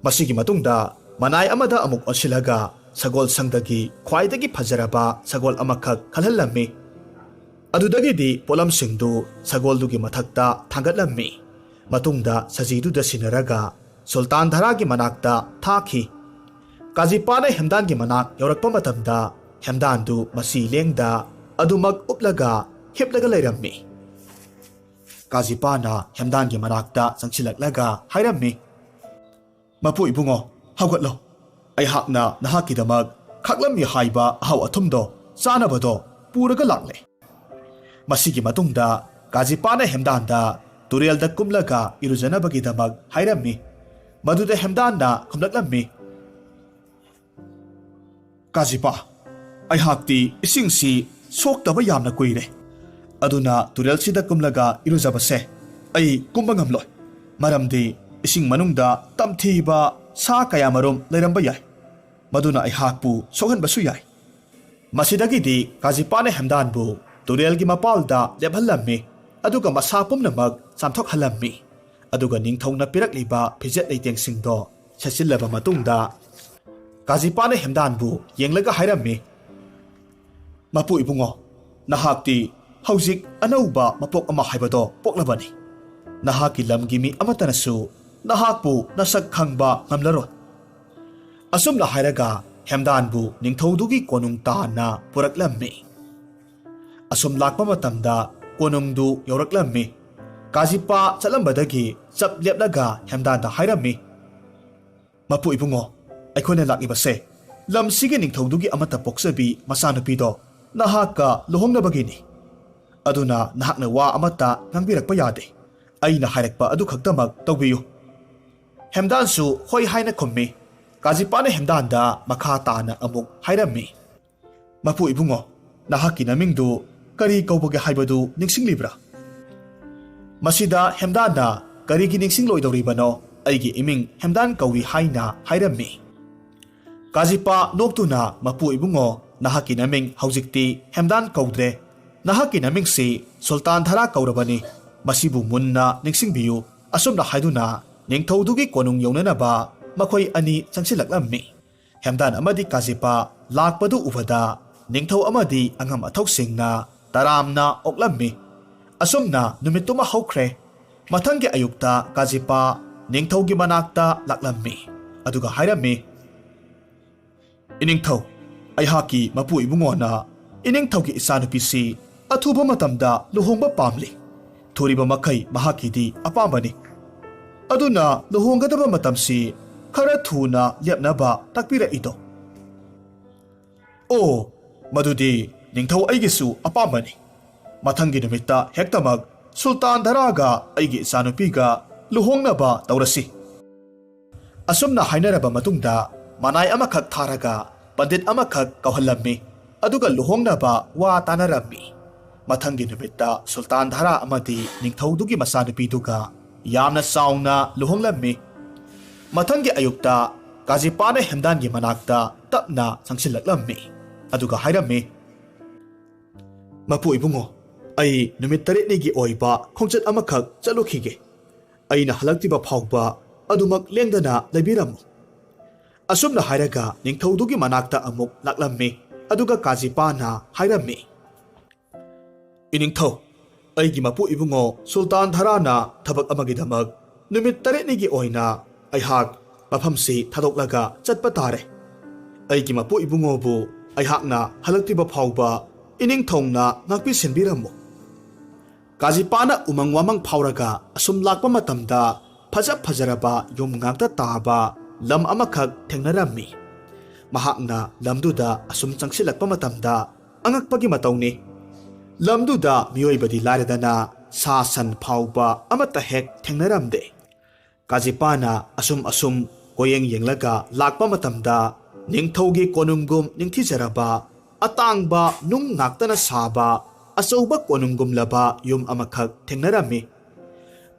ꯃꯁꯤꯒꯤ ꯃꯇꯨꯡꯗ ꯃꯅꯥꯏ ꯑꯃꯗ ꯑꯃꯨꯛ ꯑꯣꯟꯁꯤꯜꯂꯒ ꯁꯒꯣꯜ ꯁꯪꯗꯒꯤ ꯈ꯭ꯋꯥꯏꯗꯒꯤ ꯐꯖꯔꯕ ꯁꯒꯣꯜ ꯑꯃꯈꯛ ꯈꯜꯍꯜꯂꯝꯃꯤ꯫ ꯑꯗꯨꯗꯒꯤꯗꯤ ꯄꯣꯠꯂꯝꯁꯤꯡꯗꯨ ꯁꯒꯣꯜꯗꯨꯒꯤ ꯃꯊꯛꯇ ꯊꯥꯡꯒꯠꯂꯝꯃꯤ꯫ ꯃꯇꯨꯡꯗ ꯁꯖꯤꯗꯨꯗ ꯁꯤꯟꯅꯔꯒ ꯁꯨꯜꯇꯥꯟ ꯙꯔꯥꯒꯤ ꯃꯅꯥꯛꯇ ꯊꯥꯈꯤ꯫ ꯀꯥꯖꯤꯄꯥꯅ ꯍꯦꯝꯗꯥꯟꯒꯤ ꯃꯅꯥꯛ ꯌꯧꯔꯛꯄ ꯃꯇꯝꯗ ꯍꯦꯝꯗꯥꯟꯗꯨ ꯃꯁꯤ ꯂꯦꯡꯗ ꯑꯗꯨꯃꯛ ꯎꯞꯂꯒ ꯍꯤꯞꯂꯒ ꯂꯩꯔꯝꯃꯤ꯫ ꯀꯥꯖꯤꯄꯥꯅ ꯍꯦꯝꯗꯥꯟꯒꯤ ꯃꯅꯥꯛꯇ ꯆꯪꯁꯤꯜꯂꯛꯂꯒ ꯍꯥꯏꯔꯝꯃꯤ, "ꯃꯄꯨ ꯏꯕꯨꯡꯉꯣ, ꯍꯧꯒꯠꯂꯣ꯫ ꯑꯩꯍꯥꯛꯅ ꯅꯍꯥꯛꯀꯤꯗꯃꯛ ꯈꯥꯛꯂꯝꯃꯤ ꯍꯥꯏꯕ ꯑꯍꯥꯎ ꯑꯊꯨꯝꯗꯣ ꯆꯥꯅꯕꯗꯣ ꯄꯨꯔꯒ ꯂꯥꯛꯂꯦ꯫" ꯃꯁꯤꯒꯤ ꯃꯇꯨꯡꯗ ꯀꯥꯖꯤꯄꯥꯅ ꯍꯦꯝꯗꯥꯟꯗ ꯇꯨꯔꯦꯜꯗ ꯀꯨꯝꯂꯒ ꯏꯔꯨꯖꯅꯕꯒꯤꯗꯃꯛ ꯍꯥꯏꯔꯝꯃꯤ꯫ ꯃꯗꯨꯗ ꯍꯦꯝꯗꯥꯟꯅ ꯈꯨꯝꯂꯛꯂꯝꯃꯤ, "ꯀꯥꯖꯤꯄꯥ, ꯑꯩꯍꯥꯛꯇꯤ ꯏꯁꯤꯡꯁꯤ ꯁꯣꯛꯇꯕ ꯌꯥꯝꯅ ꯀꯨꯏꯔꯦ꯫ ꯑꯗꯨꯅ ꯇꯨꯔꯦꯜꯁꯤꯗ ꯀꯨꯝꯂꯒ ꯏꯔꯨꯖꯕꯁꯦ ꯑꯩ ꯀꯨꯝꯕ ꯉꯝꯂꯣꯏ꯫ ꯃꯔꯝꯗꯤ ꯏꯁꯤꯡ ꯃꯅꯨꯡꯗ ꯇꯝꯊꯤꯕ ꯁꯥ ꯀꯌꯥꯃꯔꯨꯝ ꯂꯩꯔꯝꯕ ꯌꯥꯏ꯫ ꯃꯗꯨꯅ ꯑꯩꯍꯥꯛꯄꯨ ꯁꯣꯛꯍꯟꯕꯁꯨ ꯌꯥꯏ꯫" ꯃꯁꯤꯗꯒꯤꯗꯤ ꯀꯥꯖꯤꯄꯥꯅ ꯍꯦꯝꯗꯥꯟꯕꯨ ꯇꯨꯔꯦꯜꯒꯤ ꯃꯄꯥꯜꯗ ꯂꯦꯞꯍꯜꯂꯝꯃꯤ, ꯑꯗꯨꯒ ꯃꯁꯥ ꯄꯨꯝꯅꯃꯛ ꯆꯥꯝꯊꯣꯛꯍꯜꯂꯝꯃꯤ꯫ ꯑꯗꯨꯒ ꯅꯤꯡꯊꯧꯅ ꯄꯤꯔꯛꯂꯤꯕ ꯐꯤꯖꯦꯠ ꯂꯩꯇꯦꯡꯁꯤꯡꯗꯣ ꯁꯦꯠꯆꯤꯜꯂꯕ ꯃꯇꯨꯡꯗ, ꯀꯥꯖꯤꯄꯥꯅ ꯍꯦꯝꯗꯥꯟꯕꯨ ꯌꯦꯡꯂꯒ ꯍꯥꯏꯔꯝꯃꯤ, "ꯃꯄꯨ ꯏꯕꯨꯡꯉꯣ, ꯅꯍꯥꯛꯇꯤ ꯍꯧꯖꯤꯛ ꯑꯅꯧꯕ ꯃꯄꯣꯛ ꯑꯃ ꯍꯥꯏꯕꯗꯣ ꯄꯣꯛꯂꯕꯅꯤ꯫ ꯅꯍꯥꯛꯀꯤ ꯂꯝꯒꯤ ꯃꯤ ꯑꯃꯠꯇꯅꯁꯨ ꯅꯍꯥꯛꯄꯨ ꯅꯁꯛ ꯈꯪꯕ ꯉꯝꯂꯔꯣꯏ꯫" ꯑꯁꯨꯝꯅ ꯍꯥꯏꯔꯒ ꯍꯦꯝꯗꯥꯟꯕꯨ ꯅꯤꯡꯊꯧꯗꯨꯒꯤ ꯀꯣꯅꯨꯡ ꯇꯥꯟꯅ ꯄꯨꯔꯛꯂꯝꯃꯤ꯫ ꯑꯁꯨꯝ ꯂꯥꯛꯄ ꯃꯇꯝꯗ ꯀꯣꯅꯨꯡꯗꯨ ꯌꯧꯔꯛꯂꯝꯃꯤ꯫ ꯀꯥꯖꯤꯄꯥ ꯆꯠꯂꯝꯕꯗꯒꯤ ꯆꯞ ꯂꯦꯞꯂꯒ ꯍꯦꯝꯗꯥꯟꯗ ꯍꯥꯏꯔꯝꯃꯤ, "ꯃꯄꯨ ꯏꯕꯨꯡꯉꯣ, ꯑꯩꯈꯣꯏꯅ ꯂꯥꯛꯂꯤꯕꯁꯦ ꯂꯝꯁꯤꯒꯤ ꯅꯤꯡꯊꯧꯗꯨꯒꯤ ꯑꯃꯠꯇ ꯄꯣꯛꯆꯕꯤ ꯃꯆꯥꯅꯨꯄꯤꯗꯣ ꯅꯍꯥꯛꯀ ꯂꯨꯍꯣꯡꯅꯕꯒꯤꯅꯤ꯫ ꯑꯗꯨꯅ ꯅꯍꯥꯛꯅ ꯋꯥ ꯑꯃꯠꯇ ꯉꯥꯡꯕꯤꯔꯛꯄ ꯌꯥꯗꯦ꯫ ꯑꯩꯅ ꯍꯥꯏꯔꯛꯄ ꯑꯗꯨ ꯈꯛꯇꯃꯛ ꯇꯧꯕꯤꯌꯨ꯫" ꯍꯦꯝꯗꯥꯟꯁꯨ ꯍꯣꯏ ꯍꯥꯏꯅ ꯈꯨꯝꯃꯤ꯫ ꯀꯥꯖꯤꯄꯥꯅ ꯍꯦꯝꯗꯥꯟꯗ ꯃꯈꯥ ꯇꯥꯅ ꯑꯃꯨꯛ ꯍꯥꯏꯔꯝꯃꯤ, "ꯃꯄꯨ ꯏꯕꯨꯡꯉꯣ, ꯅꯍꯥꯛꯀꯤ ꯅꯃꯤꯡꯗꯨ ꯀꯔꯤ ꯀꯧꯕꯒꯦ ꯍꯥꯏꯕꯗꯨ ꯅꯤꯡꯁꯤꯡꯂꯤꯕ꯭ꯔꯥ?" ꯃꯁꯤꯗ ꯍꯦꯝꯗꯥꯟꯅ, "ꯀꯔꯤꯒꯤ ꯅꯤꯡꯁꯤꯡꯂꯣꯏꯗꯧꯔꯤꯕꯅꯣ? "ꯑꯩꯒꯤ ꯏꯃꯤꯡ ꯍꯦꯝꯗꯥꯟ ꯀꯧꯏ" ꯍꯥꯏꯅ ꯍꯥꯏꯔꯝꯃꯤ꯫ ꯀꯥꯖꯤꯄꯥ ꯅꯣꯛꯇꯨꯅ, "ꯃꯄꯨ ꯏꯕꯨꯡꯉꯣ, ꯅꯍꯥꯛꯀꯤ ꯅꯃꯤꯡ ꯍꯧꯖꯤꯛꯇꯤ ꯍꯦꯝꯗꯥꯟ ꯀꯧꯗ꯭ꯔꯦ꯫ ꯅꯍꯥꯛꯀꯤ ꯅꯃꯤꯡꯁꯤ ꯁꯨꯜꯇꯥꯟ ꯙꯔꯥ ꯀꯧꯔꯕꯅꯤ꯫ ꯃꯁꯤꯕꯨ ꯃꯨꯟꯅ ꯅꯤꯡꯁꯤꯡꯕꯤꯌꯨ"꯫ ꯑꯁꯨꯝꯅ ꯍꯥꯏꯗꯨꯅ ꯅꯤꯡꯊꯧꯗꯨꯒꯤ ꯀꯣꯅꯨꯡ ꯌꯧꯅꯅꯕ ꯃꯈꯣꯏ ꯑꯅꯤ ꯆꯪꯁꯤꯜꯂꯛꯂꯝꯃꯤ꯫ ꯍꯦꯝꯗꯥꯟ ꯑꯃꯗꯤ ꯀꯥꯖꯤꯄꯥ ꯂꯥꯛꯄꯗꯨ ꯎꯕꯗ ꯅꯤꯡꯊꯧ ꯑꯃꯗꯤ ꯑꯉꯝ ꯑꯊꯧꯁꯤꯡꯅ ꯇꯔꯥꯝꯅ ꯑꯣꯛꯂꯝꯃꯤ꯫ ꯑꯁꯨꯝꯅ ꯅꯨꯃꯤꯠꯇꯨꯃ ꯍꯧꯈ꯭ꯔꯦ꯫ ꯃꯊꯪꯒꯤ ꯑꯌꯨꯛꯇ ꯀꯥꯖꯤꯄꯥ ꯅꯤꯡꯊꯧꯒꯤ ꯃꯅꯥꯛꯇ ꯂꯥꯛꯂꯝꯃꯤ꯫ ꯑꯗꯨꯒ ꯍꯥꯏꯔꯝꯃꯤ, "ꯏꯅꯤꯡꯊꯧ, ꯑꯩꯍꯥꯛꯀꯤ ꯃꯄꯨ ꯏꯕꯨꯡꯉꯣꯅ ꯏꯅꯤꯡꯊꯧꯒꯤ ꯏꯆꯥꯅꯨꯄꯤꯁꯤ ꯑꯊꯨꯕ ꯃꯇꯝꯗ ꯂꯨꯍꯣꯡꯕ ꯄꯥꯝꯂꯤ꯫ ꯊꯨꯔꯤꯕ ꯃꯈꯩ ꯃꯍꯥꯛꯀꯤꯗꯤ ꯑꯄꯥꯝꯕꯅꯤ꯫ ꯑꯗꯨꯅ ꯂꯨꯍꯣꯡꯒꯗꯕ ꯃꯇꯝꯁꯤ ꯈꯔ ꯊꯨꯅ ꯂꯦꯞꯅꯕ ꯇꯥꯛꯄꯤꯔꯛꯏꯗꯣ?" "ꯑꯣ, ꯃꯗꯨꯗꯤ ꯅꯤꯡꯊꯧ ꯑꯩꯒꯤꯁꯨ ꯑꯄꯥꯝꯕꯅꯤ꯫ ꯃꯊꯪꯒꯤ ꯅꯨꯃꯤꯠꯇ ꯍꯦꯛꯇꯃꯛ ꯁꯨꯜꯇꯥꯟ ꯙꯔꯥꯒ ꯑꯩꯒꯤ ꯏꯆꯥꯅꯨꯄꯤꯒ ꯂꯨꯍꯣꯡꯅꯕ ꯇꯧꯔꯁꯤ"꯫ ꯑꯁꯨꯝꯅ ꯍꯥꯏꯅꯔꯕ ꯃꯇꯨꯡꯗ ꯃꯅꯥꯏ ꯑꯃꯈꯛ ꯊꯥꯔꯒ ꯄꯟꯗꯤꯠ ꯑꯃꯈꯛ ꯀꯧꯍꯜꯂꯝꯃꯤ꯫ ꯑꯗꯨꯒ ꯂꯨꯍꯣꯡꯅꯕ ꯋꯥ ꯇꯥꯅꯔꯝꯃꯤ꯫ ꯃꯊꯪꯒꯤ ꯅꯨꯃꯤꯠꯇ ꯁꯨꯜꯇꯥꯟ ꯙꯔꯥ ꯑꯃꯗꯤ ꯅꯤꯡꯊꯧꯗꯨꯒꯤ ꯃꯆꯥꯅꯨꯄꯤꯗꯨꯒ ꯌꯥꯝꯅ ꯆꯥꯎꯅ ꯂꯨꯍꯣꯡꯂꯝꯃꯤ꯫ ꯃꯊꯪꯒꯤ ꯑꯌꯨꯛꯇ ꯀꯥꯖꯤꯄꯥꯅ ꯍꯦꯝꯗꯥꯟꯒꯤ ꯃꯅꯥꯛꯇ ꯇꯞꯅ ꯆꯪꯁꯤꯜꯂꯛꯂꯝꯃꯤ꯫ ꯑꯗꯨꯒ ꯍꯥꯏꯔꯝꯃꯤ, "ꯃꯄꯨ ꯏꯕꯨꯡꯉꯣ, ꯑꯩ ꯅꯨꯃꯤꯠ ꯇꯔꯦꯠꯅꯤꯒꯤ ꯑꯣꯏꯕ ꯈꯣꯡꯆꯠ ꯑꯃꯈꯛ ꯆꯠꯂꯨꯈꯤꯒꯦ꯫ ꯑꯩꯅ ꯍꯜꯂꯛꯇ꯭ꯔꯤꯕ ꯐꯥꯎꯕ ꯑꯗꯨꯃꯛ ꯂꯦꯡꯗꯅ ꯂꯩꯕꯤꯔꯝꯃꯨ"꯫ ꯑꯁꯨꯝꯅ ꯍꯥꯏꯔꯒ ꯅꯤꯡꯊꯧꯗꯨꯒꯤ ꯃꯅꯥꯛꯇ ꯑꯃꯨꯛ ꯂꯥꯛꯂꯝꯃꯤ꯫ ꯑꯗꯨꯒ ꯀꯥꯖꯤꯄꯥꯅ ꯍꯥꯏꯔꯝꯃꯤ, "ꯏꯅꯤꯡꯊꯧ, ꯑꯩꯒꯤ ꯃꯄꯨ ꯏꯕꯨꯡꯉꯣ ꯁꯨꯜꯇꯥꯟ ꯙꯔꯥꯅ ꯊꯕꯛ ꯑꯃꯒꯤꯗꯃꯛ ꯅꯨꯃꯤꯠ ꯇꯔꯦꯠꯅꯤꯒꯤ ꯑꯣꯏꯅ ꯑꯩꯍꯥꯛ ꯃꯐꯝꯁꯤ ꯊꯥꯗꯣꯛꯂꯒ ꯆꯠꯄ ꯇꯥꯔꯦ꯫ ꯑꯩꯒꯤ ꯃꯄꯨ ꯏꯕꯨꯡꯉꯣꯕꯨ ꯑꯩꯍꯥꯛꯅ ꯍꯜꯂꯛꯇ꯭ꯔꯤꯕ ꯐꯥꯎꯕ ꯏꯅꯤꯡꯊꯧꯅ ꯉꯥꯛꯄꯤ ꯁꯦꯟꯕꯤꯔꯝꯃꯨ"꯫ ꯀꯥꯖꯤꯄꯥꯅ ꯎꯃꯪ ꯋꯥꯃꯪ ꯐꯥꯎꯔꯒ ꯑꯁꯨꯝ ꯂꯥꯛꯄ ꯃꯇꯝꯗ ꯐꯖ ꯐꯖꯔꯕ ꯌꯨꯝ ꯉꯥꯛꯇ ꯇꯥꯕ ꯂꯝ ꯑꯃꯈꯛ ꯊꯦꯡꯅꯔꯝꯃꯤ꯫ ꯃꯍꯥꯛꯅ ꯂꯝꯗꯨꯗ ꯑꯁꯨꯝ ꯆꯪꯁꯤꯜꯂꯛꯄ ꯃꯇꯝꯗ ꯑꯉꯛꯄꯒꯤ ꯃꯇꯧꯅꯤ꯫ ꯂꯝꯗꯨꯗ ꯃꯤꯑꯣꯏꯕꯗꯤ ꯂꯥꯏꯔꯗꯅ ꯁꯥ ꯁꯟ ꯐꯥꯎꯕ ꯑꯃꯠꯇ ꯍꯦꯛ ꯊꯦꯡꯅꯔꯝꯗꯦ꯫ ꯀꯥꯖꯤꯄꯥꯅ ꯑꯁꯨꯝ ꯑꯁꯨꯝ ꯀꯣꯌꯦꯡ ꯌꯦꯡꯂꯒ ꯂꯥꯛꯄ ꯃꯇꯝꯗ ꯅꯤꯡꯊꯧꯒꯤ ꯀꯣꯅꯨꯡꯒꯨꯝ ꯅꯤꯡꯊꯤꯖꯔꯕ, ꯑꯇꯥꯡꯕ ꯅꯨꯡ ꯉꯥꯛꯇꯅ ꯁꯥꯕ ꯑꯆꯧꯕ ꯀꯣꯅꯨꯡꯒꯨꯝꯂꯕ ꯌꯨꯝ ꯑꯃꯈꯛ ꯊꯦꯡꯅꯔꯝꯃꯤ꯫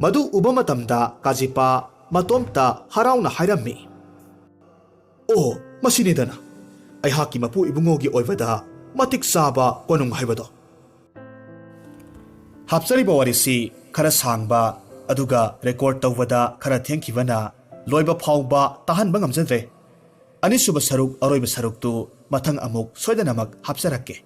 ꯃꯗꯨ ꯎꯕ ꯃꯇꯝꯗ ꯀꯥꯖꯤꯄꯥ ꯃꯇꯣꯝꯇ ꯍꯔꯥꯎꯅ ꯍꯥꯏꯔꯝꯃꯤ꯫ ꯑꯣ, ꯃꯁꯤꯅꯤꯗꯅ ꯑꯩꯍꯥꯛꯀꯤ ꯃꯄꯨ ꯏꯕꯨꯡꯉꯣꯒꯤ ꯑꯣꯏꯕꯗ ꯃꯇꯤꯛ ꯆꯥꯕ ꯀꯣꯅꯨꯡ ꯍꯥꯏꯕꯗꯣ꯫ ꯍꯥꯞꯆꯔꯤꯕ ꯋꯥꯔꯤꯁꯤ ꯈꯔ ꯁꯥꯡꯕ, ꯑꯗꯨꯒ record ꯇꯧꯕꯗ ꯈꯔ ꯊꯦꯡꯈꯤꯕꯅ ꯂꯣꯏꯕ ꯐꯥꯎꯕ ꯇꯥꯍꯟꯕ ꯉꯝꯖꯗ꯭ꯔꯦ꯫ ꯑꯅꯤꯁꯨꯕ ꯁꯔꯨꯛ, ꯑꯔꯣꯏꯕ ꯁꯔꯨꯛꯇꯨ ꯃꯊꯪ ꯑꯃꯨꯛ ꯁꯣꯏꯗꯅꯃꯛ ꯍꯥꯞꯆꯔꯛꯀꯦ꯫